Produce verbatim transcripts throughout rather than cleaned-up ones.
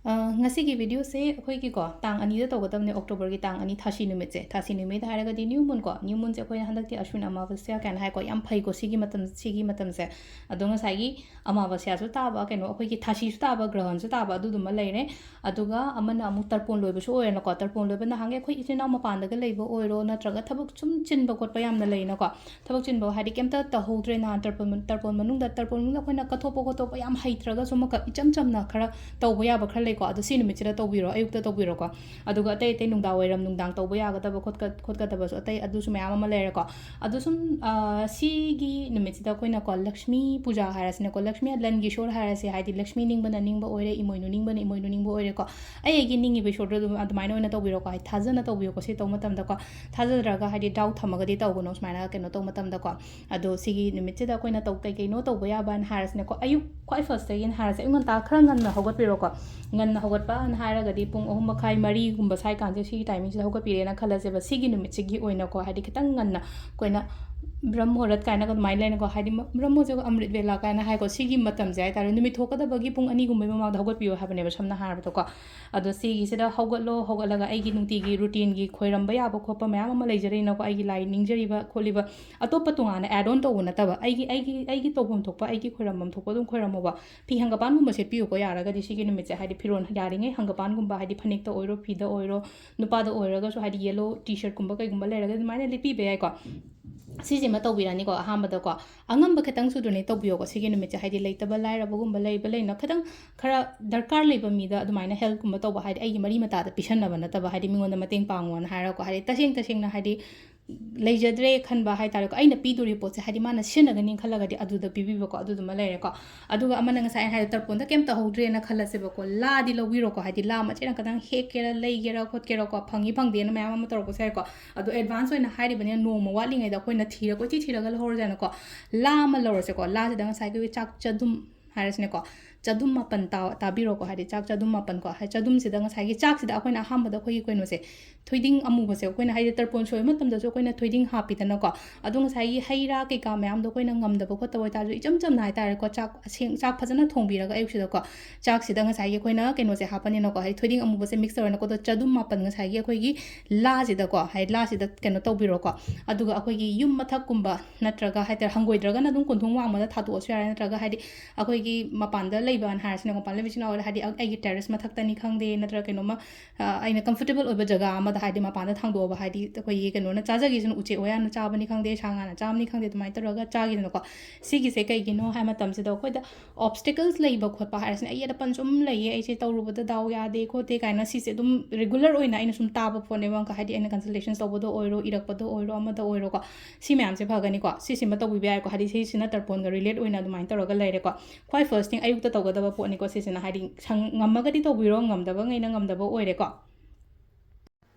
ꯑ, ꯉꯁꯤꯒꯤ videoꯁꯦ ꯑꯩꯈꯣꯏꯒꯤꯀꯣ, ꯇꯥꯡ ꯑꯅꯤꯗ ꯇꯧꯒꯗꯕꯅꯦ, Octoberꯒꯤ ꯇꯥꯡ ꯑꯅꯤ, ꯊꯥꯁꯤ ꯅꯨꯃꯤꯠꯁꯦ꯫ ꯊꯥꯁꯤ ꯅꯨꯃꯤꯠ ꯍꯥꯏꯔꯒꯗꯤ new moonꯀꯣ, new moonꯁꯦ ꯑꯩꯈꯣꯏꯅ ꯍꯟꯗꯛꯇꯤ ꯑꯁ꯭ꯋꯤꯟ ꯑꯃꯥꯕꯁ꯭ꯌꯥ ꯀꯥꯏꯅ ꯍꯥꯏꯀꯣ, ꯌꯥꯝ ꯐꯩꯀꯣ ꯁꯤꯒꯤ ꯃꯇꯝ, ꯁꯤꯒꯤ ꯃꯇꯝꯁꯦ꯫ ꯑꯗꯣ ꯉꯁꯥꯏꯒꯤ ꯑꯃꯥꯕꯁ꯭ꯌꯥꯁꯨ ꯇꯥꯕ, ꯀꯩꯅꯣ, ꯑꯩꯈꯣꯏꯒꯤ ꯊꯥꯁꯤꯁꯨ ꯇꯥꯕ, ꯒ꯭ꯔꯍꯟꯁꯨ ꯇꯥꯕ, ꯑꯗꯨꯗꯨꯃ ꯂꯩꯔꯦ꯫ ꯑꯗꯨꯒ ꯑꯃꯅ ꯑꯃꯨꯛ ꯇꯔꯄꯣꯟ ꯂꯣꯏꯕꯁꯨ ꯑꯣꯏꯔꯦꯅꯀꯣ꯫ ꯇꯔꯄꯣꯟ ꯂꯣꯏꯕ ꯅꯍꯥꯟꯒꯩ ꯑꯩꯈꯣꯏ ꯏꯆꯤꯟ ꯏꯅꯥꯎ ꯃꯄꯥꯟꯗꯒ ꯂꯩꯕ ꯑꯣꯏꯔꯣ, ꯅꯠꯇ꯭ꯔꯒ ꯊꯕꯛ ꯁꯨꯝ ꯆꯤꯟꯕ ꯈꯣꯠꯄ ꯌꯥꯝꯅ ꯂꯩꯅꯀꯣ꯫ ꯊꯕꯛ ꯆꯤꯟꯕ ꯍꯥꯏꯗꯤ ꯀꯩꯝꯇ ꯇꯧꯍꯧꯗ꯭ꯔꯦ ꯅꯍꯥꯟ ꯇꯔꯄꯣꯟ, ꯇꯔꯄꯣꯟ ꯃꯅꯨꯡꯗ, ꯇꯔꯄꯣꯟ ꯃꯅꯨꯡꯗ ꯑꯩꯈꯣꯏꯅ ꯀꯠꯊꯣꯛꯄ ꯈꯣꯠꯇꯣꯛꯄ ꯌꯥꯝ ꯍꯩꯇ꯭ꯔꯒꯁꯨ ꯑꯃꯈꯛ ꯏꯆꯝ ꯆꯝꯅ ꯈꯔ ꯇꯧꯕ ꯌꯥꯕ ꯈꯔ ꯂꯩꯀꯣ꯫ ꯑꯗꯣ ꯁꯤ ꯅꯨꯃꯤꯠꯁꯤꯗ ꯇꯧꯕꯤꯔꯣ, ꯑꯌꯨꯛꯇ ꯇꯧꯕꯤꯔꯣꯀꯣ꯫ ꯑꯗꯨꯒ ꯑꯇꯩ ꯑꯇꯩ ꯅꯨꯡꯗꯥꯡ ꯋꯥꯏꯔꯝ, ꯅꯨꯡꯗꯥꯡ ꯇꯧꯕ ꯌꯥꯒꯗꯕ ꯈꯣꯠꯀ-, ꯈꯣꯠꯀꯗꯕꯁꯨ ꯑꯇꯩ ꯑꯗꯨꯁꯨ ꯃꯌꯥꯝ ꯑꯃ ꯂꯩꯔꯦꯀꯣ꯫ ꯑꯗꯣ ꯁꯨꯝ, ꯑ, ꯁꯤꯒꯤ ꯅꯨꯃꯤꯠꯁꯤꯗ ꯑꯩꯈꯣꯏꯅꯀꯣ, ꯂꯛꯁꯃꯤ ꯄꯨꯖꯥ ꯍꯥꯏꯔꯁꯤꯅꯦꯀꯣ, ꯂꯛꯁꯃꯤ ꯂꯟꯒꯤ ꯏꯁꯣꯔ ꯍꯥꯏꯔꯁꯦ, ꯍꯥꯏꯗꯤ ꯂꯛꯁꯃꯤ ꯅꯤꯡꯕꯅ ꯅꯤꯡꯕ ꯑꯣꯏꯔꯦ, ꯏꯃꯣꯏꯅꯨ ꯅꯤꯡꯕꯅ ꯏꯃꯣꯏꯅꯨ ꯅꯤꯡꯕ ꯑꯣꯏꯔꯦꯀꯣ꯫ ꯑꯩ ꯑꯩꯒꯤ ꯅꯤꯡꯉꯤꯕ ꯏꯁꯣꯔꯗꯣ ꯑꯗꯨꯝ ꯑꯗꯨꯃꯥꯏꯅ ꯑꯣꯏꯅ ꯇꯧꯕꯤꯔꯣꯀꯣ꯫ ꯍꯥꯏꯗꯤ ꯊꯥꯖꯅ ꯇꯧꯕꯤꯌꯣꯀꯣ ꯁꯤ ꯇꯧꯕ ꯃꯇꯝꯗꯀꯣ꯫ ꯊꯥꯖꯗ꯭ꯔꯒ ꯍꯥꯏꯗꯤ doubt ꯊꯝꯃꯒꯗꯤ ꯇꯧꯒꯅꯣ ꯁꯨꯃꯥꯏꯅ ꯀꯩꯅꯣ ꯇꯧꯕ ꯃꯇꯝꯗꯀꯣ꯫ ꯑꯗꯣ ꯁꯤꯒꯤ ꯅꯨꯃꯤꯠꯁꯤꯗ ꯑꯩꯈꯣꯏꯅ ꯇꯧ-, ꯀꯩ ꯀꯩꯅꯣ ꯇꯧꯕ ꯌꯥꯕꯅ ꯍꯥꯏꯔꯁꯤꯅꯦꯀꯣ꯫ ꯑꯌꯨꯛ ꯈ꯭ꯋꯥꯏ firstꯇꯒꯤꯅ ꯍꯥꯏꯔꯁꯦ, ꯑꯌꯨꯛ ꯉꯟꯇꯥ ꯈꯔ ꯉꯟꯅ ꯍꯧꯒꯠꯄꯤꯔꯣꯀꯣ꯫ ꯉꯟꯅ ꯍꯧꯒꯠꯄꯅ ꯍꯥꯏꯔꯒꯗꯤ ꯄꯨꯡ ꯑꯍꯨꯝ ꯃꯈꯥꯏ, ꯃꯔꯤꯒꯨꯝꯕ ꯁ꯭ꯋꯥꯏ ꯀꯥꯟꯁꯦ, ꯁꯤꯒꯤ timingꯁꯤꯗ ꯍꯧꯒꯠꯄꯤꯔꯦꯅ ꯈꯜꯂꯁꯦꯕ꯫ ꯁꯤꯒꯤ ꯅꯨꯃꯤꯠꯁꯤꯒꯤ ꯑꯣꯏꯅꯀꯣ, ꯍꯥꯏꯗꯤ ꯈꯤꯇꯪ ꯉꯟꯅ ꯑꯩꯈꯣꯏꯅ ꯕ꯭ꯔꯍꯃ ꯃꯨꯍꯨꯔꯠ ꯀꯥꯏꯅꯒ ꯑꯗꯨꯃꯥꯏꯅ ꯂꯩꯅꯀꯣ꯫ ꯍꯥꯏꯗꯤ ꯃ-, ꯕ꯭ꯔꯍꯃ ꯃꯨꯍꯨꯔꯠꯁꯦ ꯑꯃ꯭ꯔꯤꯠ ꯕꯦꯂꯥ ꯀꯥꯏꯅ ꯍꯥꯏꯀꯣ꯫ ꯁꯤꯒꯤ ꯃꯇꯝꯁꯦ ꯍꯥꯏꯇꯥꯔꯦ, ꯅꯨꯃꯤꯠ ꯊꯣꯛꯀꯗꯕꯒꯤ ꯄꯨꯡ ꯑꯅꯤꯒꯨꯝꯕꯩ ꯃꯃꯥꯡꯗ ꯍꯧꯒꯠꯄꯤꯌꯣ ꯍꯥꯏꯕꯅꯦꯕ, ꯁꯝꯅ ꯍꯥꯏꯔꯕꯗꯀꯣ꯫ ꯑꯗꯣ ꯁꯤꯒꯤꯁꯤꯗ ꯍꯧꯒꯠꯂꯣ, ꯍꯧꯒꯠꯂꯒ ꯑꯩꯒꯤ ꯅꯨꯡꯇꯤꯒꯤ routinegꯤ ꯈꯣꯏꯔꯝꯕ ꯌꯥꯕ ꯈꯣꯠꯄ ꯃꯌꯥꯝ ꯑꯃ ꯂꯩꯖꯔꯤꯅꯀꯣ, ꯑꯩꯒꯤ ꯂꯥꯏ ꯅꯤꯡꯖꯔꯤꯕ ꯈꯣꯠꯂꯤꯕ, ꯑꯇꯣꯞꯄ ꯇꯣꯉꯥꯟꯅ add on ꯇꯧꯕ ꯅꯠꯇꯕ, ꯑꯩꯒꯤ, ꯑꯩꯒꯤ, ꯑꯩꯒꯤ ꯇꯧꯐꯝ ꯊꯣꯛꯄ, ꯑꯩꯒꯤ ꯈꯣꯏꯔꯝꯐꯝ ꯊꯣꯛꯄ ꯑꯗꯨꯝ ꯈꯣꯏꯔꯝꯃꯣꯕ꯫ ꯐꯤ ꯍꯪꯒꯄꯥꯟꯒꯨꯝꯕ ꯁꯦꯠꯄꯤꯌꯨꯀꯣ, ꯌꯥꯔꯒꯗꯤ ꯁꯤꯒꯤ ꯅꯨꯃꯤꯠꯁꯦ, ꯍꯥꯏꯗꯤ ꯐꯤꯔꯣꯜ ꯌꯥꯔꯤꯉꯩ ꯍꯪꯒꯄꯥꯟꯒꯨꯝꯕ, ꯍꯥꯏꯗꯤ ꯐꯅꯦꯛꯇ ꯑꯣꯏꯔꯣ, ꯐꯤꯗ ꯑꯣꯏꯔꯣ, ꯅꯨꯄꯥꯗ ꯑꯣꯏꯔꯒꯁꯨ, ꯍꯥꯏꯗꯤ yellow T-shirtꯀꯨꯝꯕ ꯀꯩꯒꯨꯝꯕ ꯂꯩꯔꯒꯗꯤ ꯑꯗꯨꯃꯥꯏꯅ ꯂꯤꯠꯄꯤꯕ ꯌꯥꯏꯀꯣ꯫ ꯁꯤꯁꯤꯃ ꯇꯧꯕꯤꯔꯅꯤꯀꯣ ꯑꯍꯥꯟꯕꯗꯀꯣ꯫ ꯑꯉꯝꯕ ꯈꯤꯇꯪꯁꯨ donate ꯇꯧꯕꯤꯌꯣꯀꯣ ꯁꯤꯒꯤ ꯅꯨꯃꯤꯠꯁꯦ, ꯍꯥꯏꯗꯤ ꯂꯩꯇꯕ ꯂꯥꯏꯔꯕꯒꯨꯝꯕ ꯂꯩꯕ ꯂꯩꯅ ꯈꯤꯇꯪ ꯈꯔ ꯗꯔꯀꯥꯔ ꯂꯩꯕ ꯃꯤꯗ ꯑꯗꯨꯃꯥꯏꯅ helpꯀꯨꯝꯕ ꯇꯧꯕ, ꯍꯥꯏꯗꯤ ꯑꯩꯒꯤ ꯃꯔꯤ ꯃꯇꯥꯗ ꯄꯤꯁꯟꯅꯕ ꯅꯠꯇꯕ, ꯍꯥꯏꯗꯤ ꯃꯤꯉꯣꯟꯗ ꯃꯇꯦꯡ ꯄꯥꯡꯉꯣꯅ ꯍꯥꯏꯔꯒꯀꯣ, ꯍꯥꯏꯗꯤ ꯇꯁꯦꯡ ꯇꯁꯦꯡꯅ ꯍꯥꯏꯗꯤ ꯂꯩꯖꯗ꯭ꯔꯦ ꯈꯟꯕ ꯍꯥꯏꯇꯥꯔꯦꯀꯣ, ꯑꯩꯅ ꯄꯤꯗꯣꯔꯤꯕ ꯄꯣꯠꯁꯦ ꯍꯥꯏꯗꯤ ꯃꯥꯅ ꯁꯤꯖꯤꯟꯅꯒꯅꯤ ꯈꯜꯂꯒꯗꯤ ꯑꯗꯨꯗ ꯄꯤꯕꯤꯕꯀꯣ, ꯑꯗꯨꯗꯨꯃ ꯂꯩꯔꯦꯀꯣ꯫ ꯑꯗꯨꯒ ꯑꯃꯅ ꯉꯁꯥꯏ ꯑꯩꯅ ꯍꯥꯏꯔꯦ, ꯇꯔꯄꯣꯟꯗ ꯀꯩꯝ ꯇꯧꯍꯧꯗ꯭ꯔꯦꯅ ꯈꯜꯂꯁꯦꯕꯀꯣ, ꯂꯥꯗꯤ ꯂꯧꯕꯤꯔꯣꯀꯣ, ꯍꯥꯏꯗꯤ ꯂꯥ ꯃꯆꯦꯠ ꯑꯃ ꯈꯇꯪ ꯍꯦꯛꯀꯦꯔꯥ ꯂꯩꯒꯦꯔꯥ ꯈꯣꯠꯀꯦꯔꯥꯀꯣ, ꯐꯪꯉꯤ ꯐꯪꯗꯦꯅ ꯃꯌꯥꯝ ꯑꯃ ꯇꯧꯔꯛꯄꯁꯨ ꯌꯥꯏꯀꯣ꯫ ꯑꯗꯣ advance ꯑꯣꯏꯅ ꯍꯥꯏꯔꯤꯕꯅꯤꯅ ꯅꯣꯡꯃ ꯋꯥꯠꯂꯤꯉꯩꯗ ꯑꯩꯈꯣꯏꯅ ꯊꯤꯔ ꯀꯣꯏꯊꯤ ꯊꯤꯔꯒ ꯂꯧꯍꯧꯔꯁꯦꯅꯀꯣ꯫ ꯂꯥ ꯑꯃ ꯂꯧꯔꯁꯦꯀꯣ, ꯂꯥꯁꯤꯗ ꯉꯁꯥꯏꯒꯤ ꯆꯥꯛ ꯆꯗꯨꯝ ꯍꯥꯏꯔꯁꯤꯅꯦꯀꯣ, ꯆꯗꯨꯝ ꯃꯥꯄꯟ ꯇꯥ-, ꯇꯥꯕꯤꯔꯣꯀꯣ, ꯍꯥꯏꯗꯤ ꯆꯥꯛ ꯆꯗꯨꯝ ꯃꯥꯄꯟꯀꯣ꯫ ꯍꯥꯏꯗꯤ ꯆꯗꯨꯝꯁꯤꯗ ꯉꯁꯥꯏꯒꯤ ꯆꯥꯛꯁꯤꯗ ꯑꯩꯈꯣꯏꯅ ꯑꯍꯥꯟꯕꯗ ꯑꯩꯈꯣꯏꯒꯤ ꯀꯩꯅꯣꯁꯦ, ꯊꯣꯏꯗꯤꯡ ꯑꯃꯨꯕꯁꯦ ꯑꯩꯈꯣꯏꯅ ꯍꯥꯏꯗꯤ ꯇꯔꯄꯣꯟ ꯁꯣꯏꯕ ꯃꯇꯝꯗꯁꯨ ꯑꯩꯈꯣꯏꯅ ꯊꯣꯏꯗꯤꯡ ꯍꯥꯞꯄꯤꯗꯅꯀꯣ꯫ ꯑꯗꯣ ꯉꯁꯥꯏꯒꯤ ꯍꯩ ꯔꯥ ꯀꯩꯀꯥ ꯃꯌꯥꯝꯗꯣ ꯑꯩꯈꯣꯏꯅ ꯉꯝꯗꯕ ꯈꯣꯠꯇꯕ ꯑꯣꯏꯇꯥꯔꯁꯨ, ꯏꯆꯝ ꯆꯝꯅ ꯍꯥꯏꯇꯥꯔꯦꯀꯣ, ꯆꯥꯛ ꯑꯁꯦꯡ-, ꯆꯥꯛ ꯐꯖꯅ ꯊꯣꯡꯕꯤꯔꯒ ꯑꯌꯨꯛꯁꯤꯗꯀꯣ, ꯆꯥꯛꯁꯤꯗ ꯉꯁꯥꯏꯒꯤ ꯑꯩꯈꯣꯏꯅ ꯀꯩꯅꯣꯁꯦ ꯍꯥꯞꯄꯅꯤꯅꯀꯣ, ꯍꯥꯏꯗꯤ ꯊꯣꯏꯗꯤꯡ ꯑꯃꯨꯕꯁꯦ mix ꯇꯧꯔꯅꯤꯀꯣ꯫ ꯑꯗꯣ ꯆꯗꯨꯝ ꯃꯥꯄꯟ ꯉꯁꯥꯏꯒꯤ ꯑꯩꯈꯣꯏꯒꯤ ꯂꯥꯁꯤꯗꯀꯣ, ꯍꯥꯏꯗꯤ ꯂꯥꯁꯤꯗ ꯀꯩꯅꯣ ꯇꯧꯕꯤꯔꯣꯀꯣ꯫ ꯑꯗꯨꯒ ꯑꯩꯈꯣꯏꯒꯤ ꯌꯨꯝ ꯃꯊꯛꯀꯨꯝꯕ ꯅꯠꯇ꯭ꯔꯒ ꯍꯥꯏꯇꯥꯔꯦ, ꯍꯪꯒꯣꯏꯗ꯭ꯔꯒꯅ ꯑꯗꯨꯝ ꯀꯣꯟꯊꯣꯡ ꯋꯥꯡꯃꯗ ꯊꯥꯗꯣꯛꯑꯁꯨ ꯌꯥꯔꯦ, ꯅꯠꯇ꯭ꯔꯒ ꯍꯥꯏꯗꯤ ꯑꯩꯈꯣꯏꯒꯤ ꯃꯄꯥꯟꯗ ꯂꯩꯕꯅ ꯍꯥꯏꯔꯁꯤꯅꯦ, ꯃꯄꯥꯟ ꯂꯩꯕ ꯏꯆꯤꯟ ꯏꯅꯥꯎ, ꯍꯥꯏꯗꯤ ꯑꯩꯒꯤ terrace ꯃꯊꯛꯇꯅꯤ ꯈꯪꯗꯦ, ꯅꯠꯇ꯭ꯔꯒ ꯀꯩꯅꯣꯝꯃ, ꯑ, ꯑꯩꯅ comfortable ꯑꯣꯏꯕ ꯖꯒꯥ ꯑꯃꯗ, ꯍꯥꯏꯗꯤ ꯃꯄꯥꯟꯗ ꯊꯥꯡꯗꯣꯛꯑꯕ, ꯍꯥꯏꯗꯤ ꯑꯩꯈꯣꯏꯒꯤ ꯀꯩꯅꯣꯅ ꯆꯥꯖꯒꯦꯁꯤꯅ, ꯎꯆꯦꯛ ꯋꯥꯌꯥꯅ ꯆꯥꯕꯅꯤ ꯈꯪꯗꯦ, ꯁꯥ ꯉꯥꯅ ꯆꯥꯕꯅꯤ ꯈꯪꯗꯦ, ꯑꯗꯨꯃꯥꯏꯅ ꯇꯧꯔꯒ ꯆꯥꯈꯤꯗꯅꯀꯣ꯫ ꯁꯤꯒꯤꯁꯦ ꯀꯩꯒꯤꯅꯣ ꯍꯥꯏ ꯃꯇꯝꯁꯤꯗ, ꯑꯩꯈꯣꯏꯗ obstacles ꯂꯩꯕ ꯈꯣꯠꯄ ꯍꯥꯏꯔꯁꯤꯅ, ꯑꯌꯦꯠ ꯑꯄꯟ ꯁꯨꯝ ꯂꯩꯌꯦ, ꯑꯩꯁꯦ ꯇꯧꯔꯨꯕꯗ ꯗꯥꯎ ꯌꯥꯗꯦ ꯈꯣꯠꯇꯦ ꯀꯥꯏꯅ, ꯁꯤꯁꯦ ꯑꯗꯨꯝ regular ꯑꯣꯏꯅ ꯑꯩꯅ ꯁꯨꯝ ꯇꯥꯕ ꯄꯣꯠꯅꯦꯕ, ꯍꯥꯏꯗꯤ ꯑꯩꯅ consultations ꯇꯧꯕꯗ ꯑꯣꯏꯔꯣ, ꯏꯔꯛꯄꯗ ꯑꯣꯏꯔꯣ, ꯑꯃꯗ ꯑꯣꯏꯔꯣꯀꯣ, ꯁꯤ ꯃꯌꯥꯝꯁꯦ ꯐꯒꯅꯤꯀꯣ꯫ ꯁꯤꯁꯤꯃ ꯇꯧꯕꯤꯕ ꯌꯥꯏꯀꯣ, ꯍꯥꯏꯗꯤ ꯁꯤꯁꯤꯅ ꯇꯔꯄꯣꯟꯒ relate ꯑꯣꯏꯅ ꯑꯗꯨꯃꯥꯏꯅ ꯇꯧꯔꯒ ꯂꯩꯔꯦꯀꯣ꯫ ꯈ꯭ꯋꯥꯏ first thing ꯑꯌꯨꯛꯇ ꯇꯧꯒꯗꯕ ꯄꯣꯠꯅꯤꯀꯣ ꯁꯤꯁꯤꯅ, ꯍꯥꯏꯗꯤ ꯁꯪ-, ꯉꯝꯃꯒꯗꯤ ꯇꯧꯕꯤꯔꯣ, ꯉꯝꯗꯕꯉꯩꯅ ꯉꯝꯗꯕ ꯑꯣꯏꯔꯦꯀꯣ꯫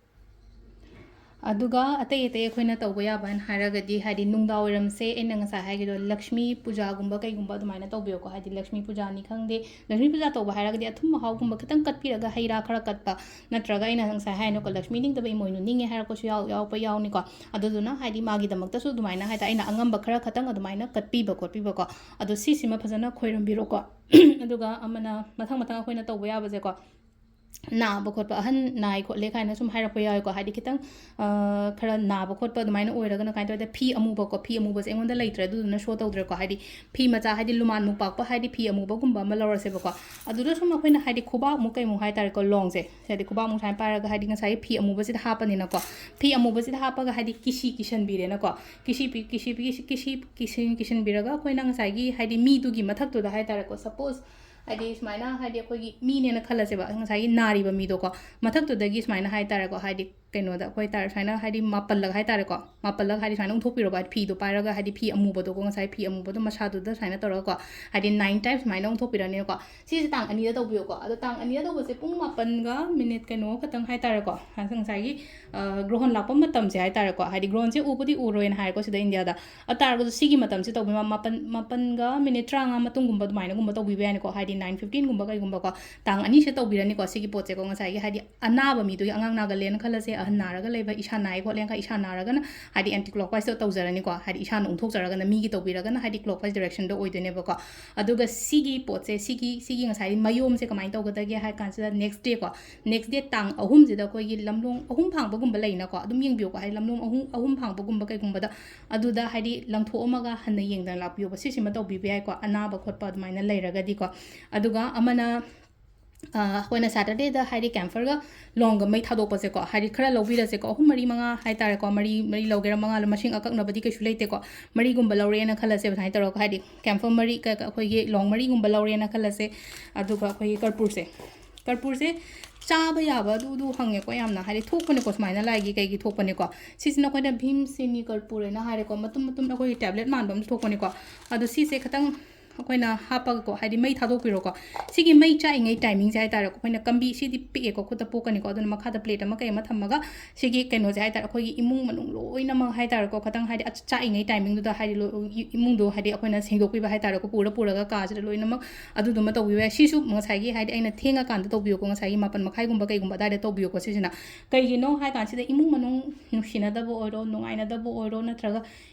ꯑꯗꯨꯒ ꯑꯇꯩ ꯑꯇꯩ ꯑꯩꯈꯣꯏꯅ ꯇꯧꯕ ꯌꯥꯕ ꯍꯥꯏꯅ ꯍꯥꯏꯔꯒꯗꯤ, ꯍꯥꯏꯗꯤ ꯅꯨꯡꯗꯥꯡ ꯋꯥꯏꯔꯝꯁꯦ ꯑꯩꯅ ꯉꯁꯥꯏ ꯍꯥꯏꯈꯤꯗꯣ, ꯂꯛꯁꯃꯤ ꯄꯨꯖꯥꯒꯨꯝꯕ ꯀꯩꯒꯨꯝꯕ ꯑꯗꯨꯃꯥꯏꯅ ꯇꯧꯕꯤꯌꯣꯀꯣ꯫ ꯍꯥꯏꯗꯤ ꯂꯛꯁꯃꯤ ꯄꯨꯖꯥꯅꯤ ꯈꯪꯗꯦ, ꯂꯛꯁꯃꯤ ꯄꯨꯖꯥ ꯇꯧꯕ ꯍꯥꯏꯔꯒꯗꯤ ꯑꯊꯨꯝ ꯑꯍꯥꯎꯒꯨꯝꯕ ꯈꯤꯇꯪ ꯀꯠꯄꯤꯔꯒ, ꯍꯩ ꯔꯥ ꯈꯔ ꯀꯠꯄ, ꯅꯠꯇ꯭ꯔꯒ ꯑꯩꯅ ꯉꯁꯥꯏ ꯍꯥꯏꯅꯀꯣ, ꯂꯛꯁꯃꯤ ꯅꯤꯡꯗꯕ ꯏꯃꯣꯏꯅꯨ ꯅꯤꯡꯉꯦ ꯍꯥꯏꯔꯛꯄꯁꯨ ꯌꯥꯎ-, ꯌꯥꯎꯔꯛꯄ ꯌꯥꯎꯅꯤꯀꯣ꯫ ꯑꯗꯨꯗꯨꯅ ꯍꯥꯏꯗꯤ ꯃꯥꯒꯤꯗꯃꯛꯇꯁꯨ ꯑꯗꯨꯃꯥꯏꯅ ꯍꯥꯏꯇꯥꯔꯦ, ꯑꯩꯅ ꯑꯉꯝꯕ ꯈꯔ ꯈꯇꯪ ꯑꯗꯨꯃꯥꯏꯅ ꯀꯠꯄꯤꯕ ꯈꯣꯠꯄꯤꯕꯀꯣ꯫ ꯑꯗꯣ ꯁꯤꯁꯤꯃ ꯐꯖꯅ ꯈꯣꯏꯔꯝꯕꯤꯔꯣꯀꯣ꯫ ꯑꯗꯨꯒ ꯑꯃꯅ, ꯃꯊꯪ ꯃꯊꯪ ꯑꯩꯈꯣꯏꯅ ꯇꯧꯕ ꯌꯥꯕꯁꯦꯀꯣ, ꯅꯥꯕ ꯈꯣꯠꯄ, ꯑꯍꯟ ꯅꯥꯏ ꯈꯣꯠꯂꯦ ꯀꯥꯏꯅ ꯁꯨꯝ ꯍꯥꯏꯔꯛꯄ ꯌꯥꯎꯋꯦꯀꯣ꯫ ꯍꯥꯏꯗꯤ ꯈꯤꯇꯪ, ꯑ, ꯈꯔ ꯅꯥꯕ ꯈꯣꯠꯄ ꯑꯗꯨꯃꯥꯏꯅ ꯑꯣꯏꯔꯒꯅ ꯀꯃꯥꯏꯅ ꯇꯧꯋꯦꯗ, ꯐꯤ ꯑꯃꯨꯕꯀꯣ, ꯐꯤ ꯑꯃꯨꯕꯁꯦ ꯑꯩꯉꯣꯟꯗ ꯂꯩꯇ꯭ꯔꯦ, ꯑꯗꯨꯗꯨꯅ show ꯇꯧꯗ꯭ꯔꯦꯀꯣ꯫ ꯍꯥꯏꯗꯤ ꯐꯤ ꯃꯆꯥ, ꯍꯥꯏꯗꯤ ꯂꯨꯃꯥꯟꯃꯨꯛ ꯄꯥꯛꯄ, ꯍꯥꯏꯗꯤ ꯐꯤ ꯑꯃꯨꯕꯒꯨꯝꯕ ꯑꯃ ꯂꯧꯔꯁꯦꯕꯀꯣ꯫ ꯑꯗꯨꯗ ꯁꯨꯝ ꯑꯩꯈꯣꯏꯅ ꯍꯥꯏꯗꯤ ꯈꯨꯕꯥꯛꯃꯨꯛ ꯀꯩꯃꯨꯛ ꯍꯥꯏꯇꯥꯔꯦꯀꯣ, ꯂꯣꯡꯁꯦ, ꯍꯥꯏꯗꯤ ꯈꯨꯕꯥꯛꯃꯨꯛ ꯁꯨꯃꯥꯏꯅ ꯄꯥꯏꯔꯒ, ꯍꯥꯏꯗꯤ ꯉꯁꯥꯏꯒꯤ ꯐꯤ ꯑꯃꯨꯕꯁꯤꯗ ꯍꯥꯞꯄꯅꯤꯅꯀꯣ꯫ ꯐꯤ ꯑꯃꯨꯕꯁꯤꯗ ꯍꯥꯞꯄꯒ ꯍꯥꯏꯗꯤ ꯀꯤꯁꯤ ꯀꯤꯁꯟꯕꯤꯔꯦꯅꯀꯣ꯫ ꯀꯤꯁꯤ ꯄꯤ-, ꯀꯤꯁꯤ ꯄꯤ-, ꯀꯤꯁꯤ, ꯀꯤꯁꯤ ꯀꯤꯁꯟ-, ꯀꯤꯁꯟꯕꯤꯔꯒ ꯑꯩꯈꯣꯏꯅ ꯉꯁꯥꯏꯒꯤ ꯍꯥꯏꯗꯤ ꯃꯤꯗꯨꯒꯤ ꯃꯊꯛꯇꯨꯗ ꯍꯥꯏꯇꯥꯔꯦꯀꯣ, suppose ꯍꯥꯏꯗꯤ ꯁꯨꯃꯥꯏꯅ, ꯍꯥꯏꯗꯤ ꯑꯩꯈꯣꯏꯒꯤ ꯃꯤꯅꯦꯅ ꯈꯜꯂꯁꯦꯕ, ꯉꯁꯥꯏꯒꯤ ꯅꯥꯔꯤꯕ ꯃꯤꯗꯣꯀꯣ, ꯃꯊꯛꯇꯨꯗꯒꯤ ꯁꯨꯃꯥꯏꯅ ꯍꯥꯏꯇꯥꯔꯦꯀꯣ, ꯍꯥꯏꯗꯤ ꯀꯩꯅꯣꯗ ꯑꯩꯈꯣꯏ ꯇꯥꯔꯦ, ꯁꯨꯃꯥꯏꯅ ꯍꯥꯏꯗꯤ ꯃꯥꯄꯜꯂꯛ ꯍꯥꯏꯇꯥꯔꯦꯀꯣ, ꯃꯥꯄꯜꯂꯛ ꯍꯥꯏꯗꯤ ꯁꯨꯃꯥꯏꯅ ꯎꯪꯊꯣꯛꯄꯤꯔꯣꯕ, ꯍꯥꯏꯗꯤ ꯐꯤꯗꯣ ꯄꯥꯏꯔꯒ, ꯍꯥꯏꯗꯤ ꯐꯤ ꯑꯃꯨꯕꯗꯣꯀꯣ, ꯉꯁꯥꯏ ꯐꯤ ꯑꯃꯨꯕꯗꯣ ꯃꯁꯥꯗꯨꯗ ꯁꯨꯃꯥꯏꯅ ꯇꯧꯔꯒꯀꯣ, ꯍꯥꯏꯗꯤ nine times ꯁꯨꯃꯥꯏꯅ ꯎꯪꯊꯣꯛꯄꯤꯔꯅꯤꯀꯣ꯫ ꯁꯤꯁꯦ ꯇꯥꯡ ꯑꯅꯤꯗ ꯇꯧꯕꯤꯌꯨꯀꯣ꯫ ꯑꯗꯣ ꯇꯥꯡ ꯑꯅꯤꯗ ꯇꯧꯕꯁꯦ ꯄꯨꯡ ꯃꯥꯄꯟꯒ ꯃꯤꯅꯤꯠ ꯀꯩꯅꯣ ꯈꯛꯇꯪ ꯍꯥꯏꯇꯥꯔꯦꯀꯣ, ꯉꯁꯥꯏꯒꯤ, ꯑ, ꯒ꯭ꯔꯣꯍꯣꯟ ꯂꯥꯛꯄ ꯃꯇꯝꯁꯦ ꯍꯥꯏꯇꯥꯔꯦꯀꯣ, ꯍꯥꯏꯗꯤ ꯒ꯭ꯔꯣꯍꯣꯟꯁꯦ ꯎꯕꯨꯗꯤ ꯎꯔꯣꯏꯅ ꯍꯥꯏꯔꯦꯀꯣ ꯁꯤꯗ ꯏꯟꯗꯤꯌꯥꯗ, ꯑꯗꯨ ꯇꯥꯔꯒꯁꯨ ꯁꯤꯒꯤ ꯃꯇꯝꯁꯦ ꯇꯧꯕꯤꯕ ꯃꯥꯄꯟ, ꯃꯥꯄꯟꯒ ꯃꯤꯅꯤꯠ ꯇꯔꯥꯃꯉꯥ ꯃꯇꯨꯡꯒꯨꯝꯕ ꯑꯗꯨꯃꯥꯏꯅꯒꯨꯝꯕ ꯇꯧꯕꯤꯕ ꯌꯥꯅꯤꯀꯣ, ꯍꯥꯏꯗꯤ nine fifteenꯒꯨꯝꯕ ꯀꯩꯒꯨꯝꯕꯀꯣ꯫ ꯇꯥꯡ ꯑꯅꯤꯁꯦ ꯇꯧꯕꯤꯔꯅꯤꯀꯣ ꯁꯤꯒꯤ ꯄꯣꯠꯁꯦꯀꯣ꯫ ꯉꯁꯥꯏꯒꯤ ꯍꯥꯏꯗꯤ ꯑꯅꯥꯕ ꯃꯤꯗꯨꯒꯤ, ꯑꯉꯥꯡ ꯅꯥꯒꯜꯂꯦꯅ ꯈꯜꯂꯁꯦ, ꯑꯍꯟ ꯅꯥꯔꯒ ꯂꯩꯕ, ꯏꯁꯥ ꯅꯥꯏ ꯈꯣꯠꯂꯦꯅ ꯈꯜ-, ꯏꯁꯥ ꯅꯥꯔꯒꯅ ꯍꯥꯏꯗꯤ anti clockwise ꯇꯧꯖꯔꯅꯤꯀꯣ, ꯍꯥꯏꯗꯤ ꯏꯁꯥꯅ ꯎꯪꯊꯣꯛꯆꯔꯒꯅ, ꯃꯤꯒꯤ ꯇꯧꯕꯤꯔꯒꯅ ꯍꯥꯏꯗꯤ clockwise directionꯗ ꯑꯣꯏꯗꯣꯏꯅꯦꯕꯀꯣ꯫ ꯑꯗꯨꯒ ꯁꯤꯒꯤ ꯄꯣꯠꯁꯦ, ꯁꯤꯒꯤ, ꯁꯤꯒꯤ ꯉꯁꯥꯏꯒꯤ ꯃꯌꯣꯝꯁꯦ ꯀꯃꯥꯏꯅ ꯇꯧꯒꯗꯒꯦ ꯍꯥꯏ ꯀꯥꯟꯁꯤꯗ, next dayꯀꯣ, next day ꯇꯥꯡ ꯑꯍꯨꯝꯁꯤꯗ ꯑꯩꯈꯣꯏꯒꯤ ꯂꯝꯂꯣꯡ ꯑꯍꯨꯝ ꯐꯥꯡꯕꯒꯨꯝꯕ ꯂꯩꯅꯀꯣ, ꯑꯗꯨꯝ ꯌꯦꯡꯕꯤꯌꯨꯀꯣ, ꯍꯥꯏꯗꯤ ꯂꯝꯂꯣꯡ ꯑꯍꯨꯝ, ꯑꯍꯨꯝ ꯐꯥꯡꯕꯒꯨꯝꯕ ꯀꯩꯒꯨꯝꯕꯗ, ꯑꯗꯨꯗ ꯍꯥꯏꯗꯤ ꯂꯪꯊꯣꯛꯑꯝꯃꯒ ꯍꯟꯅ ꯌꯦꯡꯗꯅ ꯂꯥꯛꯄꯤꯌꯣꯕ꯫ ꯁꯤꯁꯤꯃ ꯇꯧꯕꯤꯕ ꯌꯥꯏꯀꯣ, ꯑꯅꯥꯕ ꯈꯣꯠꯄ ꯑꯗꯨꯃꯥꯏꯅ ꯂꯩꯔꯒꯗꯤꯀꯣ꯫ ꯑꯗꯨꯒ ꯑꯃꯅ, ꯑ, ꯑꯩꯈꯣꯏꯅ Saturdayꯗ ꯍꯥꯏꯗꯤ camphorꯒ ꯂꯣꯡꯒ ꯃꯩ ꯊꯥꯗꯣꯛꯄꯁꯦꯀꯣ, ꯍꯥꯏꯗꯤ ꯈꯔ ꯂꯧꯕꯤꯔꯁꯦꯀꯣ, ꯑꯍꯨꯝ, ꯃꯔꯤ, ꯃꯉꯥ ꯍꯥꯏꯇꯥꯔꯦꯀꯣ, ꯃꯔꯤ, ꯃꯔꯤ ꯂꯧꯒꯦꯔꯥ, ꯃꯉꯥ ꯂꯧ-, ꯃꯁꯤꯡ ꯑꯀꯛꯅꯕꯗꯤ ꯀꯩꯁꯨ ꯂꯩꯇꯦꯀꯣ꯫ ꯃꯔꯤꯒꯨꯝꯕ ꯂꯧꯔꯦꯅ ꯈꯜꯂꯁꯦꯕ, ꯁꯨꯃꯥꯏꯅ ꯇꯧꯔꯒ ꯍꯥꯏꯗꯤ camphor ꯃꯔꯤ, ꯀ-, ꯀ-, ꯑꯩꯈꯣꯏꯒꯤ ꯂꯣꯡ ꯃꯔꯤꯒꯨꯝꯕ ꯂꯧꯔꯦꯅ ꯈꯜꯂꯁꯦ, ꯑꯗꯨꯒ ꯑꯩꯈꯣꯏꯒꯤ ꯀꯔꯄꯨꯔꯁꯦ, ꯀꯔꯄꯨꯔꯁꯦ ꯆꯥꯕ ꯌꯥꯕ ꯑꯗꯨꯗꯨ ꯍꯪꯉꯦꯀꯣ ꯌꯥꯝꯅ, ꯍꯥꯏꯗꯤ ꯊꯣꯛꯄꯅꯦꯀꯣ ꯁꯨꯃꯥꯏꯅ ꯂꯥꯏꯒꯤ ꯀꯩꯒꯤ ꯊꯣꯛꯄꯅꯦꯀꯣ꯫ ꯁꯤꯁꯤꯅ ꯑꯩꯈꯣꯏꯅ ꯚꯤꯝ ꯁꯤꯅꯤ ꯀꯔꯄꯨꯔ ꯍꯥꯏꯅ ꯍꯥꯏꯔꯦꯀꯣ, ꯃꯇꯨꯝ ꯃꯇꯨꯝ ꯑꯩꯈꯣꯏꯒꯤ tablet ꯃꯥꯟꯕ ꯑꯃꯁꯨ ꯊꯣꯛꯄꯅꯦꯀꯣ꯫ ꯑꯗꯣ ꯁꯤꯁꯦ ꯈꯤꯇꯪ ꯑꯩꯈꯣꯏꯅ ꯍꯥꯞꯄꯒꯀꯣ, ꯍꯥꯏꯗꯤ ꯃꯩ ꯊꯥꯗꯣꯛꯄꯤꯔꯣꯀꯣ꯫ ꯁꯤꯒꯤ ꯃꯩ ꯆꯥꯛꯏꯉꯩ timingꯁꯦ ꯍꯥꯏꯇꯥꯔꯦꯀꯣ, ꯑꯩꯈꯣꯏꯅ ꯀꯝꯕꯤ, ꯁꯤꯗꯤ ꯄꯤꯛꯑꯦꯀꯣ, ꯈꯨꯠꯇ ꯄꯣꯛꯀꯅꯤꯀꯣ, ꯑꯗꯨꯅ ꯃꯈꯥꯗ plate ꯑꯃ ꯀꯩ ꯑꯃ ꯊꯝꯃꯒ ꯁꯤꯒꯤ ꯀꯩꯅꯣꯁꯦ ꯍꯥꯏꯇꯥꯔꯦ, ꯑꯩꯈꯣꯏꯒꯤ ꯏꯃꯨꯡ ꯃꯅꯨꯡ ꯂꯣꯏꯅꯃꯛ ꯍꯥꯏꯇꯥꯔꯦꯀꯣ, ꯈꯤꯇꯪ ꯍꯥꯏꯗꯤ ꯑꯆ-, ꯆꯥꯛꯏꯉꯩ timingꯗꯨꯗ ꯍꯥꯏꯗꯤ ꯂꯣꯏ-, ꯏ-, ꯏꯃꯨꯡꯗꯣ ꯍꯥꯏꯗꯤ ꯑꯩꯈꯣꯏꯅ ꯁꯦꯡꯗꯣꯛꯄꯤꯕ ꯍꯥꯏꯇꯥꯔꯦꯀꯣ, ꯄꯨꯔ ꯄꯨꯔꯒ ꯀꯥꯁꯤꯗ ꯂꯣꯏꯅꯃꯛ ꯑꯗꯨꯗꯨꯃ ꯇꯧꯕꯤꯕ ꯌꯥꯏ꯫ ꯁꯤꯁꯨ ꯉꯁꯥꯏꯒꯤ ꯍꯥꯏꯗꯤ ꯑꯩꯅ ꯊꯦꯡꯉꯀꯥꯟꯗ ꯇꯧꯕꯤꯌꯨꯀꯣ, ꯉꯁꯥꯏꯒꯤ ꯃꯥꯄꯟ ꯃꯈꯥꯏꯒꯨꯝꯕ ꯀꯩꯒꯨꯝꯕ ꯑꯗꯥꯏꯗ ꯇꯧꯕꯤꯌꯨꯀꯣ꯫ ꯁꯤꯁꯤꯅ ꯀꯩꯒꯤꯅꯣ ꯍꯥꯏ ꯀꯥꯟꯁꯤꯗ ꯏꯃꯨꯡ ꯃꯅꯨꯡ ꯅꯨꯡꯁꯤꯅꯗꯕ ꯑꯣꯏꯔꯣ, ꯅꯨꯡꯉꯥꯏꯅꯗꯕ ꯑꯣꯏꯔꯣ, ꯅꯠꯇ꯭ꯔꯒ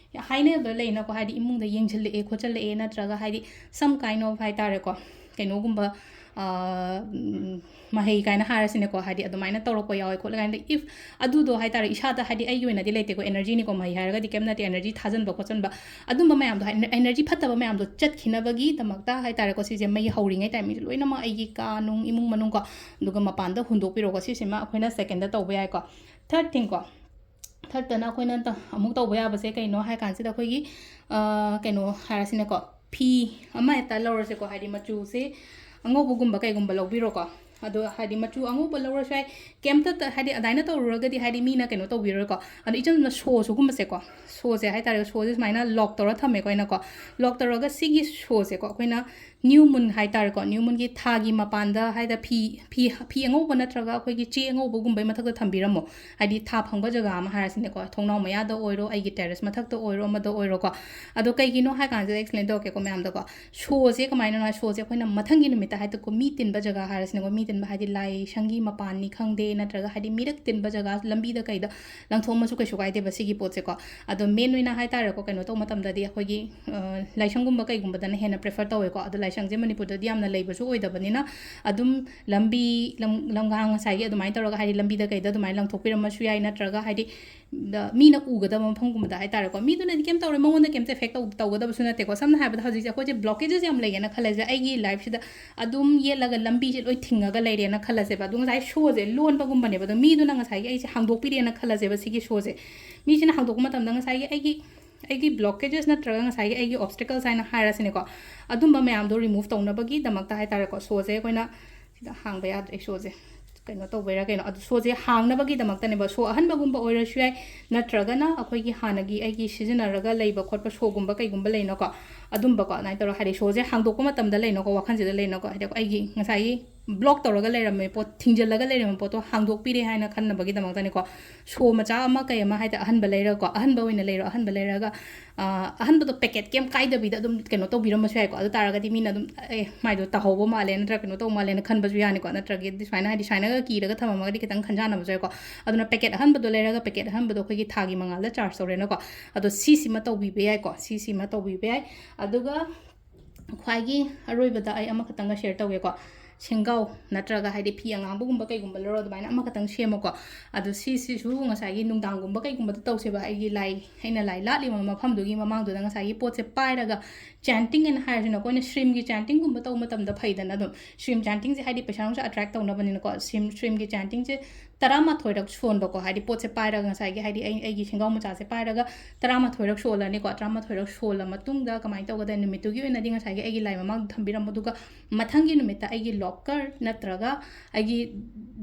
ꯍꯥꯏꯅꯕ ꯂꯩꯅꯀꯣ, ꯍꯥꯏꯗꯤ ꯏꯃꯨꯡꯗ ꯌꯦꯡꯁꯤꯜꯂꯛꯑꯦ ꯈꯣꯠꯆꯜꯂꯛꯑꯦ, ꯅꯠꯇ꯭ꯔꯒ ꯍꯥꯏꯗꯤ some kind of ꯍꯥꯏꯇꯥꯔꯦꯀꯣ, ꯀꯩꯅꯣꯒꯨꯝꯕ, ꯑ, ꯎꯝ, ꯃꯍꯩ ꯀꯥꯏꯅ ꯍꯥꯏꯔꯁꯤꯅꯦꯀꯣ, ꯍꯥꯏꯗꯤ ꯑꯗꯨꯃꯥꯏꯅ ꯇꯧꯔꯛꯄ ꯌꯥꯎꯋꯦ ꯈꯣꯠꯂꯦ ꯀꯥꯏꯅ꯫ If ꯑꯗꯨꯗꯣ ꯍꯥꯏꯇꯥꯔꯦ, ꯏꯁꯥꯗ ꯍꯥꯏꯗꯤ ꯑꯩꯒꯤ ꯑꯣꯏꯅꯗꯤ ꯂꯩꯇꯦꯀꯣ, energyꯅꯤꯀꯣ, ꯃꯍꯩ ꯍꯥꯏꯔꯒꯗꯤ ꯀꯩꯝ ꯅꯠꯇꯦ, energy ꯊꯥꯖꯟꯕ ꯈꯣꯠꯆꯟꯕ ꯑꯗꯨꯝꯕ ꯃꯌꯥꯝꯗꯣ, ꯍꯥꯏ-, energy ꯐꯠꯇꯕ ꯃꯌꯥꯝꯗꯣ ꯆꯠꯈꯤꯅꯕꯒꯤꯗꯃꯛꯇ ꯍꯥꯏꯇꯥꯔꯦꯀꯣ, ꯁꯤꯁꯦ ꯃꯩ ꯍꯧꯔꯤꯉꯩ timingꯁꯦ ꯂꯣꯏꯅꯃꯛ ꯑꯩꯒꯤ ꯀꯥ ꯅꯨꯡ, ꯏꯃꯨꯡ ꯃꯅꯨꯡ ꯀꯣ, ꯑꯗꯨꯒ ꯃꯄꯥꯟꯗ ꯍꯨꯟꯗꯣꯛꯄꯤꯔꯣꯀꯣ꯫ ꯁꯤꯁꯤꯃ ꯑꯩꯈꯣꯏꯅ secondꯗ ꯇꯧꯕ ꯌꯥꯏꯀꯣ꯫ Thirdthingꯀꯣ, thirdꯇꯅ ꯑꯩꯈꯣꯏꯅ ꯇ-, ꯑꯃꯨꯛ ꯇꯧꯕ ꯌꯥꯕꯁꯦ ꯀꯩꯅꯣ ꯍꯥꯏ ꯀꯥꯟꯁꯤꯗ ꯑꯩꯈꯣꯏꯒꯤ, ꯑ, ꯀꯩꯅꯣ ꯍꯥꯏꯔꯁꯤꯅꯦꯀꯣ, ꯐꯤ ꯑꯃ ꯍꯦꯛꯇ ꯂꯧꯔꯁꯦꯀꯣ, ꯍꯥꯏꯗꯤ ꯃꯆꯨꯁꯦ ꯑꯉꯧꯕꯒꯨꯝꯕ ꯀꯩꯒꯨꯝꯕ ꯂꯧꯕꯤꯔꯣꯀꯣ꯫ ꯑꯗꯣ ꯍꯥꯏꯗꯤ ꯃꯆꯨ ꯑꯉꯧꯕ ꯂꯧꯔꯁꯨ ꯌꯥꯏ꯫ ꯀꯩꯝꯇ ꯇ-, ꯍꯥꯏꯗꯤ ꯑꯗꯥꯏꯅ ꯇꯧꯔꯨꯔꯒꯗꯤ ꯍꯥꯏꯗꯤ ꯃꯤꯅ ꯀꯩꯅꯣ ꯇꯧꯕꯤꯔꯣꯏꯀꯣ꯫ ꯑꯗꯣ ꯏꯆꯝ ꯆꯝꯅ ꯁꯣꯁꯨꯒꯨꯝꯕꯁꯦꯀꯣ, ꯁꯣꯁꯦ ꯍꯥꯏ ꯇꯥꯔꯦ, ꯁꯣꯁꯦ ꯁꯨꯃꯥꯏꯅ ꯂꯣꯛ ꯇꯧꯔ ꯊꯝꯃꯦꯀꯣ ꯑꯩꯅꯀꯣ꯫ ꯂꯣꯛ ꯇꯧꯔꯒ ꯁꯤꯒꯤ ꯁꯣꯁꯦꯀꯣ ꯑꯩꯈꯣꯏꯅ ꯅ꯭ꯌꯨ ꯃꯨꯟ ꯍꯥꯏ ꯇꯥꯔꯦꯀꯣ, ꯅ꯭ꯌꯨ ꯃꯨꯟꯒꯤ ꯊꯥꯒꯤ ꯃꯄꯥꯟꯗ ꯍꯥꯏꯗ ꯐꯤ, ꯐꯤ, ꯐꯤ ꯑꯉꯧꯕ ꯅꯠꯇ꯭ꯔꯒ ꯑꯩꯈꯣꯏꯒꯤ ꯆꯦ ꯑꯉꯧꯕꯒꯨꯝꯕꯩ ꯃꯊꯛꯇ ꯊꯝꯕꯤꯔꯝꯃꯣ꯫ ꯍꯥꯏꯗꯤ ꯊꯥ ꯐꯪꯕ ꯖꯒꯥ ꯑꯃ ꯍꯥꯏꯔꯁꯤꯅꯦꯀꯣ, ꯊꯣꯡꯅꯥꯎ ꯃꯌꯥꯗ ꯑꯣꯏꯔꯣ, ꯑꯩꯒꯤ ꯇꯦꯔꯦꯁ ꯃꯊꯛꯇ ꯑꯣꯏꯔꯣ, ꯑꯃꯗ ꯑꯣꯏꯔꯣꯀꯣ꯫ ꯑꯗꯣ ꯀꯩꯒꯤꯅꯣ ꯍꯥꯏ ꯀꯥꯟꯁꯤꯗ ꯑꯦꯛꯁꯄ꯭ꯂꯦꯟ ꯇꯧꯔꯛꯀꯦꯀꯣ ꯃꯌꯥꯝꯗꯀꯣ꯫ ꯁꯣꯁꯦ ꯀꯃꯥꯏꯅꯅꯣ ꯍꯥꯏ, ꯁꯣꯁꯦ ꯑꯩꯈꯣꯏꯅ ꯃꯊꯪꯒꯤ ꯅꯨꯃꯤꯠꯇ ꯍꯥꯏꯗꯀꯣ, ꯃꯤ ꯇꯤꯟꯕ ꯖꯒꯥ ꯍꯥꯏꯔꯁꯤꯅꯦꯀꯣ, ꯃꯤ ꯇꯤꯟꯕ ꯍꯥꯏꯗꯤ ꯂꯥꯏꯁꯪꯒꯤ ꯃꯄꯥꯟꯅꯤ ꯈꯪꯗꯦ, ꯅꯠꯇ꯭ꯔꯒ ꯍꯥꯏꯗꯤ ꯃꯤꯔꯛ ꯇꯤꯟꯕ ꯖꯒꯥ ꯂꯝꯕꯤꯗ ꯀꯩꯗ ꯂꯪꯊꯣꯛꯑꯝꯃꯁꯨ ꯀꯩꯁꯨ ꯀꯥꯏꯗꯦꯕ ꯁꯤꯒꯤ ꯄꯣꯠꯁꯦꯀꯣ꯫ ꯑꯗꯣ ꯃꯦꯟ ꯑꯣꯏꯅ ꯍꯥꯏ ꯇꯥꯔꯦꯀꯣ, ꯀꯩꯅꯣ ꯇꯧꯕ ꯃꯇꯝꯗꯗꯤ ꯑꯩꯈꯣꯏꯒꯤ, ꯑ, ꯂꯥꯏꯁꯪꯒꯨꯝꯕ ꯀꯩꯒꯨꯝꯕꯗꯅ ꯍꯦꯟꯅ ꯄ꯭ꯔꯤꯐꯔ ꯇꯧꯋꯦꯀꯣ꯫ ꯑꯗꯣ ꯂꯥꯏꯁꯪꯁꯦ ꯃꯅꯤꯄꯨꯔꯗꯗꯤ ꯌꯥꯝꯅ ꯂꯩꯕꯁꯨ ꯑꯣꯏꯗꯕꯅꯤꯅ ꯑꯗꯨꯝ ꯂꯝꯕꯤ, ꯂꯝ-, ꯂꯝꯒꯥꯡ ꯉꯁꯥꯏꯒꯤ ꯑꯗꯨꯃꯥꯏꯅ ꯇꯧꯔꯒ ꯍꯥꯏꯗꯤ ꯂꯝꯕꯤꯗ ꯀꯩꯗ ꯑꯗꯨꯃꯥꯏꯅ ꯂꯪꯊꯣꯛꯄꯤꯔꯝꯃꯁꯨ ꯌꯥꯏ, ꯅꯠꯇ꯭ꯔꯒ ꯍꯥꯏꯗꯤ ꯗ-, ꯃꯤꯅ ꯎꯒꯗꯕ ꯃꯐꯝꯒꯨꯝꯕꯗ ꯍꯥꯏ ꯇꯥꯔꯦꯀꯣ꯫ ꯃꯤꯗꯨꯅꯗꯤ ꯀꯩꯝ ꯇꯧꯔꯣꯏ, ꯃꯉꯣꯟꯗ ꯀꯩꯝꯇ ꯑꯦꯐꯦꯛ ꯇꯧ-, ꯇꯧꯒꯗꯕꯁꯨ ꯅꯠꯇꯦꯀꯣ꯫ ꯁꯝꯅ ꯍꯥꯏꯔꯕꯗ ꯍꯧꯖꯤꯛꯁꯦ ꯑꯩꯈꯣꯏꯁꯦ ꯕ꯭ꯂꯣꯀꯦꯖꯦꯁ ꯌꯥꯝ ꯂꯩꯌꯦꯅ ꯈꯜꯂꯁꯦ, ꯑꯩꯒꯤ ꯂꯥꯏꯐꯁꯤꯗ ꯑꯗꯨꯝ ꯌꯦꯠꯂꯒ ꯂꯝꯕꯤꯁꯦ ꯂꯣꯏ ꯊꯤꯡꯉꯒ ꯂꯩꯔꯦꯅ ꯈꯜꯂꯁꯦꯕ꯫ ꯑꯗꯣ ꯉꯁꯥꯏ ꯁꯣꯁꯦ ꯂꯣꯟꯕꯒꯨꯝꯕꯅꯦꯕ꯫ ꯑꯗꯣ ꯃꯤꯗꯨꯅ ꯉꯁꯥꯏꯒꯤ ꯑꯩꯁꯦ ꯍꯥꯡꯗꯣꯛꯄꯤꯔꯦꯅ ꯈꯜꯂꯁꯦꯕ, ꯁꯤꯒꯤ ꯁꯣꯁꯦ꯫ ꯃꯤꯁꯤꯅ ꯍꯥꯡꯗꯣꯛꯄ ꯃꯇꯝꯗ ꯉꯁꯥꯏꯒꯤ ꯑꯩꯒꯤ, ꯑꯩꯒꯤ ꯕ꯭ꯂꯣꯀꯦꯖꯦꯁ ꯅꯠꯇ꯭ꯔꯒ ꯉꯁꯥꯏꯒꯤ ꯑꯩꯒꯤ ꯑꯣꯕꯁꯇꯦꯀꯜꯁ ꯍꯥꯏꯅ ꯍꯥꯏꯔꯁꯤꯅꯦꯀꯣ, ꯑꯗꯨꯝꯕ ꯃꯌꯥꯝꯗꯣ ꯔꯤꯃꯨꯚ ꯇꯧꯅꯕꯒꯤꯗꯃꯛꯇ ꯍꯥꯏ ꯇꯥꯔꯦꯀꯣ, ꯁꯣꯁꯦ ꯑꯩꯈꯣꯏꯅ ꯁꯤꯗ ꯍꯥꯡꯕ ꯌꯥꯗ꯭ꯔꯦ ꯁꯣꯁꯦ꯫ ꯀꯩꯅꯣ ꯇꯧꯕꯩꯔꯥ ꯀꯩꯅꯣ, ꯑꯗꯨ ꯁꯣꯁꯦ ꯍꯥꯡꯅꯕꯒꯤꯗꯃꯛꯇꯅꯦꯕ꯫ ꯁꯣ ꯑꯍꯟꯕꯒꯨꯝꯕ ꯑꯣꯏꯔꯁꯨ ꯌꯥꯏ, ꯅꯠꯇ꯭ꯔꯒꯅ ꯑꯩꯈꯣꯏꯒꯤ ꯍꯥꯟꯅꯒꯤ ꯑꯩꯒꯤ ꯁꯤꯖꯤꯟꯅꯔꯒ ꯂꯩꯕ ꯈꯣꯠꯄ ꯁꯣꯒꯨꯝꯕ ꯀꯩꯒꯨꯝꯕ ꯂꯩꯅꯀꯣ, ꯑꯗꯨꯝꯕꯀꯣ, ꯑꯗꯨꯃꯥꯏꯅ ꯇꯧꯔꯒ ꯍꯥꯏꯗꯤ ꯁꯣꯁꯦ ꯍꯥꯡꯗꯣꯛꯄ ꯃꯇꯝꯗ ꯂꯩꯅꯀꯣ, ꯋꯥꯈꯜꯁꯤꯗ ꯂꯩꯅꯀꯣ, ꯍꯥꯏꯗꯤ ꯑꯩꯒꯤ ꯉꯁꯥꯏꯒꯤ ꯕ꯭ꯂꯣꯛ ꯇꯧꯔꯒ ꯂꯩꯔꯝꯃꯦ ꯄꯣꯠ, ꯊꯤꯡꯖꯤꯜꯂꯒ ꯂꯩꯔꯝꯕ ꯄꯣꯠꯇꯣ ꯍꯥꯡꯗꯣꯛꯄꯤꯔꯦ ꯍꯥꯏꯅ ꯈꯟꯅꯕꯒꯤꯗꯃꯛꯇꯅꯤꯀꯣ꯫ ꯁꯣ ꯃꯆꯥ ꯑꯃ ꯀꯩ ꯑꯃ ꯍꯥꯏꯗꯤ ꯑꯍꯟꯕ ꯂꯩꯔꯒꯀꯣ, ꯑꯍꯟꯕ ꯑꯣꯏꯅ ꯂꯩꯔꯣ, ꯑꯍꯟꯕ ꯂꯩꯔꯒ, ꯑ, ꯑꯍꯟꯕꯗꯣ ꯄꯦꯀꯦꯠ ꯀꯩꯝ ꯀꯥꯏꯗꯕꯤꯗ ꯑꯗꯨꯝ ꯀꯩꯅꯣ ꯇꯧꯕꯤꯔꯝꯕꯁꯨ ꯌꯥꯏꯀꯣ꯫ ꯑꯗꯨ ꯇꯥꯔꯒꯗꯤ ꯃꯤꯅ ꯑꯗꯨꯝ, "ꯑꯦ, ꯃꯥꯏꯗꯣ ꯇꯥꯍꯧꯕ ꯃꯥꯜꯂꯦ" ꯅꯠꯇ꯭ꯔꯒ ꯀꯩꯅꯣ ꯇꯧꯕ ꯃꯥꯜꯂꯦꯅ ꯈꯟꯕꯁꯨ ꯌꯥꯅꯤꯀꯣ꯫ ꯅꯠꯇ꯭ꯔꯒꯗꯤ ꯁꯨꯃꯥꯏꯅ ꯍꯥꯏꯗꯤ ꯁꯨꯃꯥꯏꯅꯒ ꯀꯤꯔꯒ ꯊꯝꯃꯝꯃꯒꯗꯤ ꯈꯤꯇꯪ ꯈꯟꯖꯥꯟꯅꯕꯁꯨ ꯌꯥꯏꯀꯣ꯫ ꯑꯗꯨꯅ ꯄꯦꯀꯦꯠ ꯑꯍꯟꯕꯗꯣ ꯂꯩꯔꯒ ꯄꯦꯀꯦꯠ ꯑꯍꯟꯕꯗꯣ ꯑꯩꯈꯣꯏꯒꯤ ꯊꯥꯒꯤ ꯃꯉꯥꯜꯗ ꯆꯥꯔꯖ ꯇꯧꯔꯦꯅꯀꯣ꯫ ꯑꯗꯣ ꯁꯤꯁꯤꯃ ꯇꯧꯕꯤꯕ ꯌꯥꯏꯀꯣ, ꯁꯤꯁꯤꯃ ꯇꯧꯕꯤꯕ ꯌꯥꯏ꯫ ꯑꯗꯨꯒ ꯈ꯭ꯋꯥꯏꯒꯤ ꯑꯔꯣꯏꯕꯗ ꯑꯩ ꯑꯃꯈꯛꯇꯪꯒ ꯁꯦꯌꯔ ꯇꯧꯒꯦꯀꯣ꯫ ꯁꯦꯡꯒꯥꯎ ꯅꯠꯇ꯭ꯔꯒ ꯍꯥꯏꯗꯤ ꯐꯤ ꯑꯉꯥꯡꯕꯒꯨꯝꯕ ꯀꯩꯒꯨꯝꯕ ꯂꯧꯔꯣ, ꯑꯗꯨꯃꯥꯏꯅ ꯑꯃꯈꯛꯇꯪ ꯁꯦꯝꯃꯣꯀꯣ꯫ ꯑꯗꯣ ꯁꯤꯁꯤꯁꯨ ꯉꯁꯥꯏꯒꯤ ꯅꯨꯡꯗꯥꯡꯒꯨꯝꯕ ꯀꯩꯒꯨꯝꯕꯗ ꯇꯧꯁꯦꯕ꯫ ꯑꯩꯒꯤ ꯂꯥꯏ, ꯑꯩꯅ ꯂꯥꯏ ꯂꯥꯠꯂꯤꯕ ꯃꯐꯝꯗꯨꯒꯤ ꯃꯃꯥꯡꯗꯨꯗ ꯉꯁꯥꯏꯒꯤ ꯄꯣꯠꯁꯦ ꯄꯥꯏꯔꯒ ꯆꯦꯟꯇꯤꯡ ꯑꯅ ꯍꯥꯏꯔꯁꯤꯅꯀꯣ, ꯑꯩꯈꯣꯏꯅ ꯁ꯭ꯔꯤꯝꯒꯤ ꯆꯦꯟꯇꯤꯡꯒꯨꯝꯕ ꯇꯧꯕ ꯃꯇꯝꯗ ꯐꯩꯗꯅ ꯑꯗꯨꯝ꯫ ꯁ꯭ꯔꯤꯝ ꯆꯦꯟꯇꯤꯡꯁꯦ ꯍꯥꯏꯗꯤ ꯄꯩꯁꯥ ꯅꯨꯡꯁꯥ ꯑꯦꯇ꯭ꯔꯦꯛ ꯇꯧꯅꯕꯅꯤꯅꯀꯣ꯫ ꯁ꯭ꯔꯤꯝ, ꯁ꯭ꯔꯤꯝꯒꯤ ꯆꯦꯟꯇꯤꯡꯁꯦ ꯇꯔꯥꯃꯥꯊꯣꯏꯔꯛ ꯁꯣꯟꯕꯀꯣ, ꯍꯥꯏꯗꯤ ꯄꯣꯠꯁꯦ ꯄꯥꯏꯔꯒ, ꯉꯁꯥꯏꯒꯤ, ꯍꯥꯏꯗꯤ ꯑꯩ, ꯑꯩꯒꯤ ꯁꯦꯡꯒꯥꯎ ꯃꯆꯥꯁꯦ ꯄꯥꯏꯔꯒ ꯇꯔꯥꯃꯥꯊꯣꯏꯔꯛ ꯁꯣꯜꯂꯅꯤꯀꯣ꯫ ꯇꯔꯥꯃꯥꯊꯣꯏꯔꯛ ꯁꯣꯜꯂ ꯃꯇꯨꯡꯗ ꯀꯃꯥꯏꯅ ꯇꯧꯒꯗ, ꯅꯨꯃꯤꯠꯇꯨꯒꯤ ꯑꯣꯏꯅꯗꯤ ꯉꯁꯥꯏꯒꯤ ꯑꯩꯒꯤ ꯂꯥꯏ ꯃꯃꯥꯡꯗ ꯊꯝꯕꯤꯔꯝꯃꯣ, ꯑꯗꯨꯒ ꯃꯊꯪꯒꯤ ꯅꯨꯃꯤꯠꯇ ꯑꯩꯒꯤ ꯂꯣꯀꯔ ꯅꯠꯇ꯭ꯔꯒ ꯑꯩꯒꯤ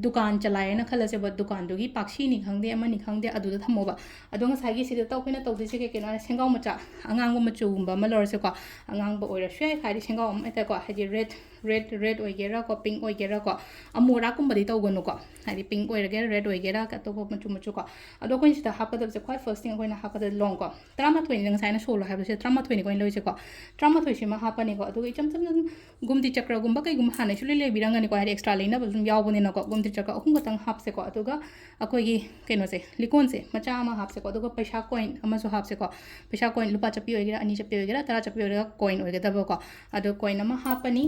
ꯗꯨꯀꯥꯟ ꯆꯂꯥꯏꯌꯦꯅ ꯈꯜꯂꯁꯦꯕ, ꯗꯨꯀꯥꯟꯗꯨꯒꯤ ꯄꯥꯛꯁꯤꯅꯤ ꯈꯪꯗꯦ, ꯑꯃꯅꯤ ꯈꯪꯗꯦ, ꯑꯗꯨꯗ ꯊꯝꯃꯣꯕ꯫ ꯑꯗꯣ ꯉꯁꯥꯏꯒꯤ ꯁꯤꯗ ꯇꯧ-, ꯑꯩꯈꯣꯏꯅ ꯇꯧꯗꯣꯏꯁꯦ ꯀꯩ ꯀꯩꯅꯣ ꯍꯥꯏꯔ, ꯁꯦꯡꯒꯥꯎ ꯃꯆꯥ, ꯑꯉꯥꯡꯕ ꯃꯆꯨꯒꯨꯝꯕ ꯑꯃ ꯂꯧꯔꯁꯦꯀꯣ꯫ ꯑꯉꯥꯡꯕ ꯑꯣꯏꯔꯁꯨ ꯌꯥꯏ, ꯍꯥꯏꯗꯤ ꯁꯦꯡꯒꯥꯎ ꯑꯃ ꯍꯦꯛꯇꯀꯣ, ꯍꯥꯏꯗꯤ ꯔꯦꯗ, ꯔꯦꯗ, ꯔꯦꯗ ꯑꯣꯏꯒꯦꯔꯥꯀꯣ, ꯄꯤꯡ ꯑꯣꯏꯒꯦꯔꯥꯀꯣ, ꯑꯃꯨꯔꯥꯛꯀꯨꯝꯕꯗꯤ ꯇꯧꯒꯅꯨꯀꯣ꯫ ꯍꯥꯏꯗꯤ ꯄꯤꯡ ꯑꯣꯏꯔꯒꯦꯔꯥ, ꯔꯦꯗ ꯑꯣꯏꯒꯦꯔꯥ, ꯑꯇꯣꯞꯄ ꯃꯆꯨ ꯃꯆꯨꯀꯣ꯫ ꯑꯗꯣ ꯑꯩꯈꯣꯏꯅ ꯁꯤꯗ ꯍꯥꯞꯀꯗꯕꯁꯦ, ꯈ꯭ꯋꯥꯏ ꯐꯥꯔꯁ ꯊꯤꯡ ꯑꯩꯈꯣꯏꯅ ꯍꯥꯞꯀꯗꯕ ꯂꯣꯡꯀꯣ꯫ ꯇꯔꯥꯃꯥꯊꯣꯏꯅꯤꯅ ꯉꯁꯥꯏꯅ ꯁꯣꯜꯂꯣ ꯍꯥꯏꯕꯁꯦ, ꯇꯔꯥꯃꯥꯊꯣꯏꯅꯤꯀꯣ ꯑꯩꯅ ꯂꯧꯔꯤꯁꯦꯀꯣ꯫ ꯇꯔꯥꯃꯥꯊꯣꯏꯁꯤꯃ ꯍꯥꯞꯄꯅꯤꯀꯣ꯫ ꯑꯗꯨꯒ ꯏꯆꯝ ꯆꯝꯅ ꯑꯗꯨꯝ ꯒꯨꯝꯇꯤ ꯆꯀ꯭ꯔꯒꯨꯝꯕ ꯀꯩꯒꯨꯝꯕ ꯍꯥꯟꯅꯩꯁꯨ ꯂꯣꯏ ꯂꯩꯕꯤꯔꯝꯒꯅꯤꯀꯣ, ꯍꯥꯏꯗꯤ ꯑꯦꯛꯁꯇ꯭ꯔꯥ ꯂꯩꯅꯕ ꯑꯗꯨꯝ ꯌꯥꯎꯕꯅꯤꯅꯀꯣ꯫ ꯒꯨꯝꯇꯤ ꯆꯀ꯭ꯔ ꯑꯍꯨꯝ ꯈꯛꯇꯪ ꯍꯥꯞꯁꯦꯀꯣ꯫ ꯑꯗꯨꯒ ꯑꯩꯈꯣꯏꯒꯤ ꯀꯩꯅꯣꯁꯦ, ꯂꯤꯀꯣꯟꯁꯦ ꯃꯆꯥ ꯑꯃ ꯍꯥꯞꯁꯦꯀꯣ꯫ ꯑꯗꯨꯒ ꯄꯩꯁꯥ ꯀꯣꯏꯟ ꯑꯃꯁꯨ ꯍꯥꯞꯁꯦꯀꯣ꯫ ꯄꯩꯁꯥ ꯀꯣꯏꯟ ꯂꯨꯄꯥ ꯆꯠꯄꯤ ꯑꯣꯏꯒꯦꯔꯥ, ꯑꯅꯤ ꯆꯠꯄꯤ ꯑꯣꯏꯒꯦꯔꯥ, ꯇꯔꯥ ꯆꯠꯄꯤ ꯑꯣꯏꯒꯦꯔꯥ, ꯀꯣꯏꯟ ꯑꯣꯏꯒꯗꯕꯀꯣ꯫ ꯑꯗꯣ ꯀꯣꯏꯟ ꯑꯃ ꯍꯥꯞꯄꯅꯤ꯫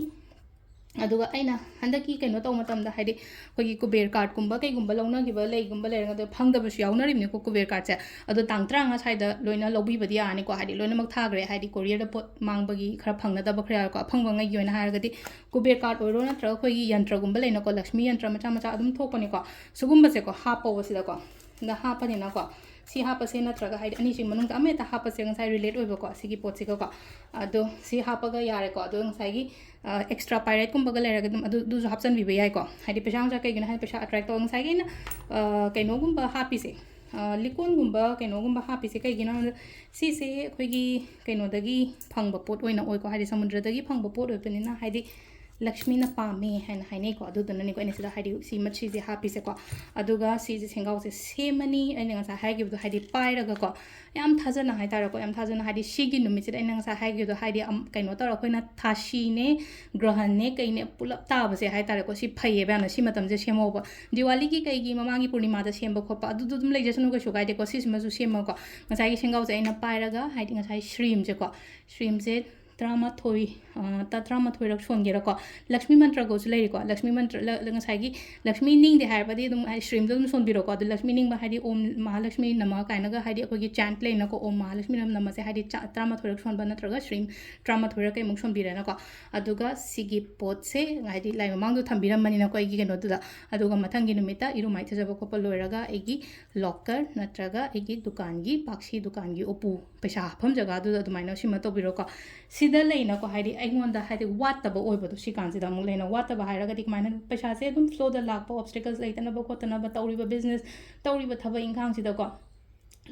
ꯑꯗꯨꯒ ꯑꯩꯅ ꯍꯟꯗꯛꯀꯤ ꯀꯩꯅꯣ ꯇꯧꯕ ꯃꯇꯝꯗ, ꯍꯥꯏꯗꯤ ꯑꯩꯈꯣꯏꯒꯤ ꯀꯨꯕꯦꯔ ꯀꯥꯔꯠꯀꯨꯝꯕ ꯀꯩꯒꯨꯝꯕ ꯂꯧꯅꯈꯤꯕ ꯂꯩꯒꯨꯝꯕ ꯂꯩꯔꯒ, ꯑꯗꯣ ꯐꯪꯗꯕꯁꯨ ꯌꯥꯎꯅꯔꯤꯕꯅꯤꯀꯣ ꯀꯨꯕꯦꯔ ꯀꯥꯔꯠꯁꯦ꯫ ꯑꯗꯣ ꯇꯥꯡ ꯇꯔꯥꯃꯉꯥ ꯁ꯭ꯋꯥꯏꯗ ꯂꯣꯏꯅ ꯂꯧꯕꯤꯕꯗꯤ ꯌꯥꯔꯅꯤꯀꯣ, ꯍꯥꯏꯗꯤ ꯂꯣꯏꯅꯃꯛ ꯊꯥꯈ꯭ꯔꯦ, ꯍꯥꯏꯗꯤ ꯀꯣꯔꯤꯌꯔꯗ ꯄꯣꯠ ꯃꯥꯡꯕꯒꯤ ꯈꯔ ꯐꯪꯅꯗꯕ ꯈꯔ ꯌꯥꯎꯔꯦꯀꯣ꯫ ꯑꯐꯪꯕꯉꯩꯒꯤ ꯑꯣꯏꯅ ꯍꯥꯏꯔꯒꯗꯤ ꯀꯨꯕꯦꯔ ꯀꯥꯔꯠ ꯑꯣꯏꯔꯣ, ꯅꯠꯇ꯭ꯔꯒ ꯑꯩꯈꯣꯏꯒꯤ ꯌꯟꯇ꯭ꯔꯒꯨꯝꯕ ꯂꯩꯅꯀꯣ, ꯂꯛꯁꯃꯤ ꯌꯟꯇ꯭ꯔ ꯃꯆꯥ ꯃꯆꯥ ꯑꯗꯨꯝ ꯊꯣꯛꯄꯅꯤꯀꯣ, ꯁꯤꯒꯨꯝꯕꯁꯦꯀꯣ ꯍꯥꯞꯄꯧꯕ ꯁꯤꯗꯀꯣ꯫ ꯁꯤꯗ ꯍꯥꯞꯄꯅꯤꯅꯀꯣ, ꯁꯤ ꯍꯥꯞꯄꯁꯦ, ꯅꯠꯇ꯭ꯔꯒ ꯍꯥꯏꯗꯤ ꯑꯅꯤꯁꯤ ꯃꯅꯨꯡꯗ ꯑꯃ ꯍꯦꯛꯇ ꯍꯥꯞꯄꯁꯦ, ꯉꯁꯥꯏ ꯔꯤꯂꯦꯠ ꯑꯣꯏꯕꯀꯣ ꯁꯤꯒꯤ ꯄꯣꯠꯁꯤꯒꯀꯣ꯫ ꯑꯗꯣ ꯁꯤ ꯍꯥꯞꯄꯒ ꯌꯥꯔꯦꯀꯣ꯫ ꯑꯗꯣ ꯉꯁꯥꯏꯒꯤ ꯑꯦꯛꯁꯇ꯭ꯔꯥ ꯄꯥꯏꯔꯦꯠꯀꯨꯝꯕꯒ ꯂꯩꯔꯒ ꯑꯗꯨꯝ ꯑꯗꯨ, ꯑꯗꯨꯁꯨ ꯍꯥꯞꯆꯤꯟꯕꯤꯕ ꯌꯥꯏꯀꯣ꯫ ꯍꯥꯏꯗꯤ ꯄꯩꯁꯥ ꯅꯨꯡꯁꯥ ꯀꯩꯒꯤꯅꯣ ꯍꯥꯏꯗꯤ ꯄꯩꯁꯥ ꯑꯦꯇ꯭ꯔꯦꯛ ꯇꯧꯔꯒ, ꯉꯁꯥꯏꯒꯤ ꯑꯩꯅ ꯑ, ꯀꯩꯅꯣꯒꯨꯝꯕ ꯍꯥꯞꯄꯤꯁꯦ, ꯑ, ꯂꯤꯀꯣꯟꯒꯨꯝꯕ ꯀꯩꯅꯣꯒꯨꯝꯕ ꯍꯥꯞꯄꯤꯁꯦ ꯀꯩꯒꯤꯅꯣ ꯍꯥꯏꯕꯗ, ꯁꯤꯁꯦ ꯑꯩꯈꯣꯏꯒꯤ ꯀꯩꯅꯣꯗꯒꯤ ꯐꯪꯕ ꯄꯣꯠ ꯑꯣꯏꯅ ꯑꯣꯏꯀꯣ, ꯍꯥꯏꯗꯤ ꯁꯃꯨꯗ꯭ꯔꯗꯒꯤ ꯐꯪꯕ ꯄꯣꯠ ꯑꯣꯏꯕꯅꯤꯅ, ꯍꯥꯏꯗꯤ ꯂꯛꯁꯃꯤꯅ ꯄꯥꯝꯃꯦ ꯍꯥꯏꯅ ꯍꯥꯏꯅꯩꯀꯣ꯫ ꯑꯗꯨꯗꯨꯅꯅꯦꯀꯣ ꯑꯩꯅ ꯁꯤꯗ ꯍꯥꯏꯗꯤ ꯁꯤ ꯃ-, ꯁꯤꯁꯦ ꯍꯥꯞꯄꯤꯁꯦꯀꯣ꯫ ꯑꯗꯨꯒ ꯁꯤꯁꯦ ꯁꯦꯡꯒꯥꯎꯁꯦ ꯁꯦꯝꯃꯅꯤ, ꯑꯩꯅ ꯉꯁꯥꯏ ꯍꯥꯏꯈꯤꯕꯗꯣ, ꯍꯥꯏꯗꯤ ꯄꯥꯏꯔꯒꯀꯣ, ꯌꯥꯝ ꯊꯥꯖꯅ ꯍꯥꯏꯇꯥꯔꯦꯀꯣ, ꯌꯥꯝ ꯊꯥꯖꯅ, ꯍꯥꯏꯗꯤ ꯁꯤꯒꯤ ꯅꯨꯃꯤꯠꯁꯤꯗ ꯑꯩꯅ ꯉꯁꯥꯏ ꯍꯥꯏꯈꯤꯕꯗꯣ, ꯍꯥꯏꯗꯤ ꯑꯝ-, ꯀꯩꯅꯣ ꯇꯧꯔ ꯑꯩꯈꯣꯏꯅ ꯊꯥꯁꯤꯅꯦ, ꯒ꯭ꯔꯍꯟꯅꯦ, ꯀꯩꯅꯦ ꯄꯨꯂꯞ ꯇꯥꯕꯁꯦ ꯍꯥꯏꯇꯥꯔꯦꯀꯣ, ꯁꯤ ꯐꯩꯌꯦꯕ ꯌꯥꯝꯅ꯫ ꯁꯤ ꯃꯇꯝꯁꯦ ꯁꯦꯝꯍꯧꯕ, ꯗꯤꯋꯥꯂꯤꯒꯤ ꯀꯩꯒꯤ ꯃꯃꯥꯡꯒꯤ ꯄꯨꯔꯅꯤꯃꯥꯗ ꯁꯦꯝꯕ ꯈꯣꯠꯄ ꯑꯗꯨꯗꯨ ꯑꯗꯨꯝ ꯂꯩꯖꯁꯅꯨ, ꯀꯩꯁꯨ ꯀꯥꯏꯗꯦꯀꯣ꯫ ꯁꯤꯁꯤꯃꯁꯨ ꯁꯦꯝꯃꯒꯀꯣ, ꯉꯁꯥꯏꯒꯤ ꯁꯦꯡꯒꯥꯎꯁꯦ ꯑꯩꯅ ꯄꯥꯏꯔꯒ, ꯍꯥꯏꯗꯤ ꯉꯁꯥꯏ ꯁ꯭ꯔꯤꯝꯁꯦꯀꯣ, ꯁ꯭ꯔꯤꯝꯁꯦ ꯇꯔꯥꯃꯥꯊꯣꯏ, ꯑ, ꯇ-, ꯇꯔꯥꯃꯥꯊꯣꯏꯔꯛ ꯁꯣꯟꯒꯦꯔꯥꯀꯣ꯫ ꯂꯛꯁꯃꯤ ꯃꯟꯇ꯭ꯔꯒꯁꯨ ꯂꯩꯔꯤꯀꯣ꯫ ꯂꯛꯁꯃꯤ ꯃꯟꯇ꯭ꯔ, ꯂ-, ꯂ-, ꯉꯁꯥꯏꯒꯤ ꯂꯛꯁꯃꯤ ꯅꯤꯡꯗꯦ ꯍꯥꯏꯔꯕꯗꯤ ꯑꯗꯨꯝ, ꯍꯥꯏꯗꯤ, ꯁ꯭ꯔꯤꯝꯗꯣ ꯑꯗꯨꯝ ꯁꯣꯟꯕꯤꯔꯣꯀꯣ꯫ ꯑꯗꯨ ꯂꯛꯁꯃꯤ ꯅꯤꯡꯕ ꯍꯥꯏꯗꯤ ꯑꯣꯝ ꯃꯍꯥꯂꯛꯁꯃꯤ ꯅꯃ ꯀꯥꯏꯅꯒ, ꯍꯥꯏꯗꯤ, ꯑꯩꯈꯣꯏꯒꯤ ꯆꯦꯟꯠ ꯂꯩꯅꯀꯣ, ꯑꯣꯝ ꯃꯍꯥꯂꯛꯁꯃꯤ ꯅꯃꯁꯦ, ꯍꯥꯏꯗꯤ, ꯆꯥ-, ꯇꯔꯥꯃꯥꯊꯣꯏꯔꯛ ꯁꯣꯟꯕ ꯅꯠꯇ꯭ꯔꯒ ꯁ꯭ꯔꯤꯝ ꯇꯔꯥꯃꯥꯊꯣꯏꯔꯛ ꯀꯩꯃꯨꯛ ꯁꯣꯟꯕꯤꯔꯦꯅꯀꯣ꯫ ꯑꯗꯨꯒ ꯁꯤꯒꯤ ꯄꯣꯠꯁꯦ ꯍꯥꯏꯗꯤ ꯂꯥꯏ ꯃꯃꯥꯡꯗꯣ ꯊꯝꯕꯤꯔꯝꯕꯅꯤꯅꯀꯣ, ꯑꯩꯒꯤ ꯀꯩꯅꯣꯗꯨꯗ꯫ ꯑꯗꯨꯒ ꯃꯊꯪꯒꯤ ꯅꯨꯃꯤꯠꯇ ꯏꯔꯨ ꯃꯥꯏꯊꯖꯕ ꯈꯣꯠꯄ ꯂꯣꯏꯔꯒ ꯑꯩꯒꯤ ꯂꯣꯀꯔ ꯅꯠꯇ꯭ꯔꯒ ꯑꯩꯒꯤ ꯗꯨꯀꯥꯟꯒꯤ, ꯄꯥꯛꯁꯤ ꯗꯨꯀꯥꯟꯒꯤ ꯎꯄꯨ, ꯄꯩꯁꯥ ꯍꯥꯞꯐꯝ ꯖꯒꯥꯗꯨꯗ ꯑꯗꯨꯃꯥꯏꯅ ꯁꯤꯃ ꯇꯧꯕꯤꯔꯣꯀꯣ꯫ ꯁꯤꯗ ꯂꯩꯅꯀꯣ, ꯍꯥꯏꯗꯤ ꯑꯩꯉꯣꯟꯗ ꯍꯥꯏꯗꯤ ꯋꯥꯠꯇꯕ ꯑꯣꯏꯕꯗꯣ, ꯁꯤ ꯀꯥꯟꯁꯤꯗ ꯑꯃꯨꯛ ꯂꯩꯅ ꯋꯥꯠꯇꯕ ꯍꯥꯏꯔꯒꯗꯤ ꯀꯃꯥꯏꯅ ꯄꯩꯁꯥꯁꯦ ꯑꯗꯨꯝ ꯐ꯭ꯂꯣꯗ ꯂꯥꯛꯄ, ꯑꯣꯕꯁꯇꯦꯀꯜꯁ ꯂꯩꯇꯅꯕ ꯈꯣꯠꯇꯅꯕ, ꯇꯧꯔꯤꯕ ꯕꯤꯖꯤꯅꯦꯁ, ꯇꯧꯔꯤꯕ ꯊꯕꯛ ꯏꯪꯈꯥꯡꯁꯤꯗꯀꯣ,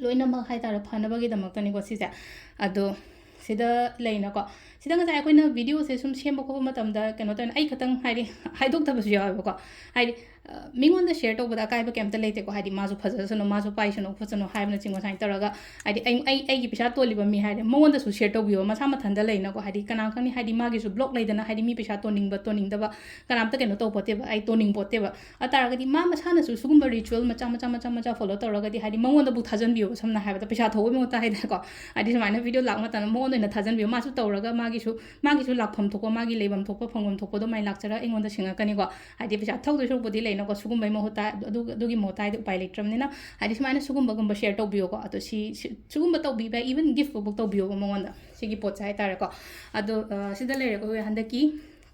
ꯂꯣꯏꯅꯃꯛ ꯍꯥꯏꯇꯥꯔꯦ, ꯐꯅꯕꯒꯤꯗꯃꯛꯇꯅꯤꯀꯣ ꯁꯤꯁꯦ꯫ ꯑꯗꯣ ꯁꯤꯗ ꯂꯩꯅꯀꯣ, ꯁꯤꯗ ꯉꯁꯥꯏ ꯑꯩꯈꯣꯏꯅ ꯚꯤꯗꯤꯑꯣꯁꯦ ꯁꯨꯝ ꯁꯦꯝꯕ ꯈꯣꯠꯄ ꯃꯇꯝꯗ, ꯀꯩꯅꯣ ꯇꯧꯅ, ꯑꯩ ꯈꯛꯇꯪ ꯍꯥꯏꯗꯤ ꯍꯥꯏꯗꯣꯛꯇꯕꯁꯨ ꯌꯥꯎꯋꯦꯕꯀꯣ꯫ ꯍꯥꯏꯗꯤ, ꯑ, ꯃꯤꯉꯣꯟꯗ ꯁꯦꯌꯔ ꯇꯧꯕꯗ ꯑꯀꯥꯏꯕ ꯀꯩꯝꯇ ꯂꯩꯇꯦꯀꯣ꯫ ꯍꯥꯏꯗꯤ, "ꯃꯥꯁꯨ ꯐꯖꯁꯅꯨ, ꯃꯥꯁꯨ ꯄꯥꯏꯁꯅꯨ ꯈꯣꯠꯁꯅꯨ" ꯍꯥꯏꯕꯅꯆꯤꯡꯕ ꯁꯨꯃꯥꯏꯅ ꯇꯧꯔꯒ, ꯍꯥꯏꯗꯤ, ꯑꯩ, ꯑꯩ, ꯑꯩꯒꯤ ꯄꯩꯁꯥ ꯇꯣꯜꯂꯤꯕ ꯃꯤ ꯍꯥꯏꯔꯦ, ꯃꯉꯣꯟꯗꯁꯨ ꯁꯦꯌꯔ ꯇꯧꯕꯤꯌꯣ꯫ ꯃꯁꯥ ꯃꯊꯟꯇ ꯂꯩꯅꯀꯣ꯫ ꯍꯥꯏꯗꯤ, ꯀꯅꯥ ꯈꯪꯅꯤ, ꯍꯥꯏꯗꯤ, ꯃꯥꯒꯤꯁꯨ ꯕ꯭ꯂꯣꯛ ꯂꯩꯗꯅ, ꯍꯥꯏꯗꯤ, ꯃꯤ ꯄꯩꯁꯥ ꯇꯣꯟꯅꯤꯡꯕ, ꯇꯣꯟꯅꯤꯡꯗꯕ, ꯀꯅꯥꯝꯇ ꯀꯩꯅꯣ ꯇꯧꯄꯣꯠꯇꯦꯕ, ꯑꯩ ꯇꯣꯟꯅꯤꯡꯄꯣꯠꯇꯦꯕ꯫ ꯑꯗꯨ ꯇꯥꯔꯒꯗꯤ ꯃꯥ ꯃꯁꯥꯅꯁꯨ ꯁꯤꯒꯨꯝꯕ ꯔꯤꯆꯨꯋꯦꯜ ꯃꯆꯥ, ꯃꯆꯥ, ꯃꯆꯥ, ꯃꯆꯥ ꯐꯣꯂꯣ ꯇꯧꯔꯒꯗꯤ, ꯍꯥꯏꯗꯤ, ꯃꯉꯣꯟꯗꯕꯨ ꯊꯥꯖꯟꯕꯤꯌꯣꯕ, ꯁꯝꯅ ꯍꯥꯏꯔꯕꯗ, ꯄꯩꯁꯥ ꯊꯧꯕꯒꯤ ꯃꯍꯨꯠꯇ ꯍꯥꯏꯇꯥꯔꯦꯀꯣ꯫ ꯍꯥꯏꯗꯤ, ꯁꯨꯃꯥꯏꯅ ꯚꯤꯗꯤꯑꯣ ꯂꯥꯛꯄ ꯃꯇꯝꯗ ꯃꯉꯣꯟꯗ ꯑꯣꯏꯅ ꯊꯥꯖꯟꯕꯤꯌꯣ꯫ ꯃꯥꯁꯨ ꯇꯧꯔꯒ ꯃꯥꯒꯤꯁꯨ, ꯃꯥꯒꯤꯁꯨ ꯂꯥꯛꯐꯝ ꯊꯣꯛꯄ, ꯃꯥꯒꯤ ꯂꯩꯐꯝ ꯊꯣꯛꯄ, ꯐꯪꯐꯝ ꯊꯣꯛꯄ ꯑꯗꯨꯃꯥꯏꯅ ꯂꯥꯛꯆꯔꯒ ꯑꯩꯉꯣꯟꯗ ꯁꯤꯡꯉꯛꯀꯅꯤꯀꯣ꯫ ꯍꯥꯏꯗꯤ, ꯄꯩꯁꯥ ꯊꯧꯗꯣꯏ ꯁꯔꯨꯛꯄꯨꯗꯤ ꯂꯩꯅꯀꯣ, ꯁꯤꯒꯨꯝꯕꯩ ꯃꯍꯨꯠꯇ, ꯑꯗꯨ-, ꯑꯗꯨꯒꯤ ꯃꯍꯨꯠꯇ, ꯍꯥꯏꯗꯤ, ꯎꯄꯥꯏ ꯂꯩꯇ꯭ꯔꯕꯅꯤꯅ, ꯍꯥꯏꯗꯤ, ꯁꯨꯃꯥꯏꯅ ꯁꯤꯒꯨꯝꯕꯒꯨꯝꯕ ꯁꯦꯌꯔ ꯇꯧꯕꯤꯌꯣꯀꯣ꯫ ꯑꯗꯣ ꯁꯤ, ꯁꯤ, ꯁꯤꯒꯨꯝꯕ ꯇꯧꯕꯤꯕ, ꯏꯚꯟ ꯒꯤꯐ ꯐꯥꯎꯕ ꯇꯧꯕꯤꯌꯣꯕ ꯃꯉꯣꯟꯗ, ꯁꯤꯒꯤ ꯄꯣꯠꯁꯦ ꯍꯥꯏꯇꯥꯔꯦꯀꯣ꯫ ꯑꯗꯣ, ꯑ, ꯁꯤꯗ ꯂꯩꯔꯦꯀꯣ, ꯑꯩꯈꯣꯏ ꯍꯟꯗꯛꯀꯤ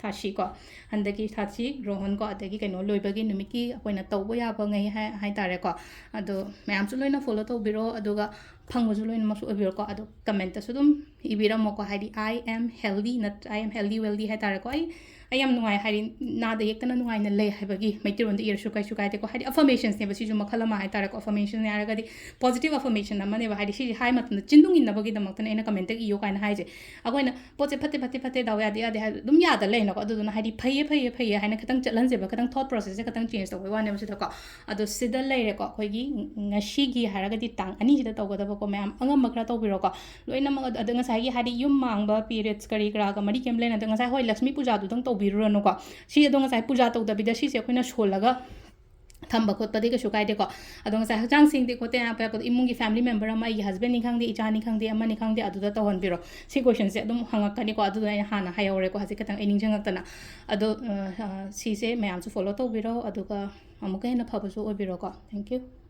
ꯊꯥꯁꯤꯀꯣ, ꯍꯟꯗꯛꯀꯤ ꯊꯥꯁꯤ ꯒ꯭ꯔꯣꯍꯣꯟꯀꯣ, ꯑꯗꯒꯤ ꯀꯩꯅꯣ ꯂꯣꯏꯕꯒꯤ ꯅꯨꯃꯤꯠꯀꯤ ꯑꯩꯈꯣꯏꯅ ꯇꯧꯕ ꯌꯥꯕꯉꯩ ꯍꯥꯏ-, ꯍꯥꯏꯇꯥꯔꯦꯀꯣ꯫ ꯑꯗꯣ ꯃꯌꯥꯝꯁꯨ ꯂꯣꯏꯅ ꯐꯣꯂꯣ ꯇꯧꯕꯤꯔꯣ, ꯑꯗꯨꯒ ꯐꯪꯕꯁꯨ ꯂꯣꯏꯅꯃꯛꯁꯨ ꯑꯣꯏꯕꯤꯔꯣꯀꯣ꯫ ꯑꯗꯣ ꯀꯃꯦꯟꯇꯁꯨ ꯑꯗꯨꯝ ꯏꯕꯤꯔꯝꯃꯣꯀꯣ, ꯍꯥꯏꯗꯤ, "I am healthy" nut-, "I am healthy, wealthy" ꯍꯥꯏꯇꯥꯔꯦꯀꯣ꯫ ꯑꯩ, ꯑꯩ ꯌꯥꯝ ꯅꯨꯡꯉꯥꯏ, ꯍꯥꯏꯗꯤ, ꯅꯥꯗ ꯌꯦꯛꯇꯅ ꯅꯨꯡꯉꯥꯏꯅ ꯂꯩ ꯍꯥꯏꯕꯒꯤ ꯃꯩꯇꯩꯂꯣꯟꯗ ꯏꯔꯁꯨ ꯀꯩꯁꯨ ꯀꯥꯏꯗꯦꯀꯣ꯫ ꯍꯥꯏꯗꯤ, ꯑꯐꯔꯃꯦꯁꯟꯁꯅꯦꯕ ꯁꯤꯁꯨ ꯃꯈꯜ ꯑꯃ ꯍꯥꯏꯇꯥꯔꯦꯀꯣ꯫ ꯑꯐꯔꯃꯦꯁꯟ ꯍꯥꯏꯔꯒꯗꯤ ꯄꯣꯖꯤꯇꯤꯚ ꯑꯐꯔꯃꯦꯁꯟ ꯑꯃꯅꯦꯕ꯫ ꯍꯥꯏꯗꯤ, ꯁꯤꯁꯦ ꯍꯥꯏ ꯃꯇꯝꯗ ꯆꯤꯟꯗꯨꯡ ꯏꯟꯅꯕꯒꯤꯗꯃꯛꯇꯅꯦ ꯑꯩꯅ ꯀꯃꯦꯟꯇ ꯏꯌꯣ ꯀꯥꯏꯅ ꯍꯥꯏꯁꯦ꯫ ꯑꯩꯈꯣꯏꯅ ꯄꯣꯠꯁꯦ ꯐꯠꯇꯦ, ꯐꯠꯇꯦ, ꯐꯠꯇꯦ, ꯗꯥꯎ ꯌꯥꯗꯦ, ꯌꯥꯗꯦ ꯍꯥꯏꯕ ꯑꯗꯨꯝ ꯌꯥꯗ ꯂꯩꯅꯀꯣ꯫ ꯑꯗꯨꯗꯨꯅ, ꯍꯥꯏꯗꯤ, ꯐꯩꯌꯦ, ꯐꯩꯌꯦ, ꯐꯩꯌꯦ ꯍꯥꯏꯅ ꯈꯤꯇꯪ ꯆꯠꯍꯟꯁꯦꯕ, ꯈꯤꯇꯪ ꯊꯣꯠ ꯄ꯭ꯔꯣꯁꯦꯁꯁꯦ ꯈꯤꯇꯪ ꯆꯦꯟꯖ ꯇꯧꯕꯩ ꯋꯥꯅꯦꯕ ꯁꯤꯗꯀꯣ꯫ ꯑꯗꯣ ꯁꯤꯗ ꯂꯩꯔꯦꯀꯣ, ꯑꯩꯈꯣꯏꯒꯤ ꯉꯁꯤꯒꯤ ꯍꯥꯏꯔꯒꯗꯤ ꯇꯥꯡ ꯑꯅꯤꯁꯤꯗ ꯇꯧꯒꯗꯕꯀꯣ, ꯃꯌꯥꯝ ꯑꯉꯝꯕ ꯈꯔ ꯇꯧꯕꯤꯔꯣꯀꯣ꯫ ꯂꯣꯏꯅꯃꯛ ꯑꯗ-, ꯑꯗ ꯉꯁꯥꯏꯒꯤ, ꯍꯥꯏꯗꯤ, ꯌꯨꯝ ꯃꯥꯡꯕ, ꯄꯤꯔꯤꯌꯗꯁ ꯀꯔꯤ ꯀꯔꯥꯒ ꯃꯔꯤ ꯀꯩꯝ ꯂꯩꯅꯗꯦ꯫ ꯉꯁꯥꯏ, ꯍꯣꯏ, ꯂꯛꯁꯃꯤ ꯄꯨꯖꯥꯗꯨꯗꯪ ꯇꯧꯕꯤꯔꯨꯔꯅꯨꯀꯣ꯫ ꯁꯤ ꯑꯗꯣ ꯉꯁꯥꯏ ꯄꯨꯖꯥ ꯇꯧꯗꯕꯤꯗ ꯁꯤꯁꯦ ꯑꯩꯈꯣꯏꯅ ꯁꯣꯜꯂꯒ ꯊꯝꯕ ꯈꯣꯠꯄꯗꯤ ꯀꯩꯁꯨ ꯀꯥꯏꯗꯦꯀꯣ꯫ ꯑꯗꯣ ꯉꯁꯥꯏ ꯍꯛꯆꯥꯡ ꯁꯦꯡꯗꯦ ꯈꯣꯠꯇꯦ ꯍꯥꯏꯔꯛꯄꯗ ꯏꯃꯨꯡꯒꯤ family member ꯑꯃ, ꯑꯩꯒꯤ husbandꯅꯤ ꯈꯪꯗꯦ, ꯏꯆꯥꯅꯤ ꯈꯪꯗꯦ, ꯑꯃꯅꯤ ꯈꯪꯗꯦ, ꯑꯗꯨꯗ ꯇꯧꯍꯟꯕꯤꯔꯣ꯫ ꯁꯤ questionꯁꯦ ꯑꯗꯨꯝ ꯍꯪꯉꯛꯀꯅꯤꯀꯣ, ꯑꯗꯨꯗꯨꯅ ꯑꯩꯅ ꯍꯥꯟꯅ ꯍꯥꯏꯍꯧꯔꯦꯀꯣ, ꯍꯧꯖꯤꯛ ꯈꯤꯇꯪ ꯑꯩ ꯅꯤꯡꯁꯤꯡꯉꯛꯇꯅ꯫ ꯑꯗꯣ ꯑ, ꯑ, ꯁꯤꯁꯦ ꯃꯌꯥꯝꯁꯨ follow ꯇꯧꯕꯤꯔꯣ, ꯑꯗꯨꯒ ꯑꯃꯨꯛꯀ ꯍꯦꯟꯅ ꯐꯕꯁꯨ ꯑꯣꯏꯕꯤꯔꯣꯀꯣ꯫ Thank you꯫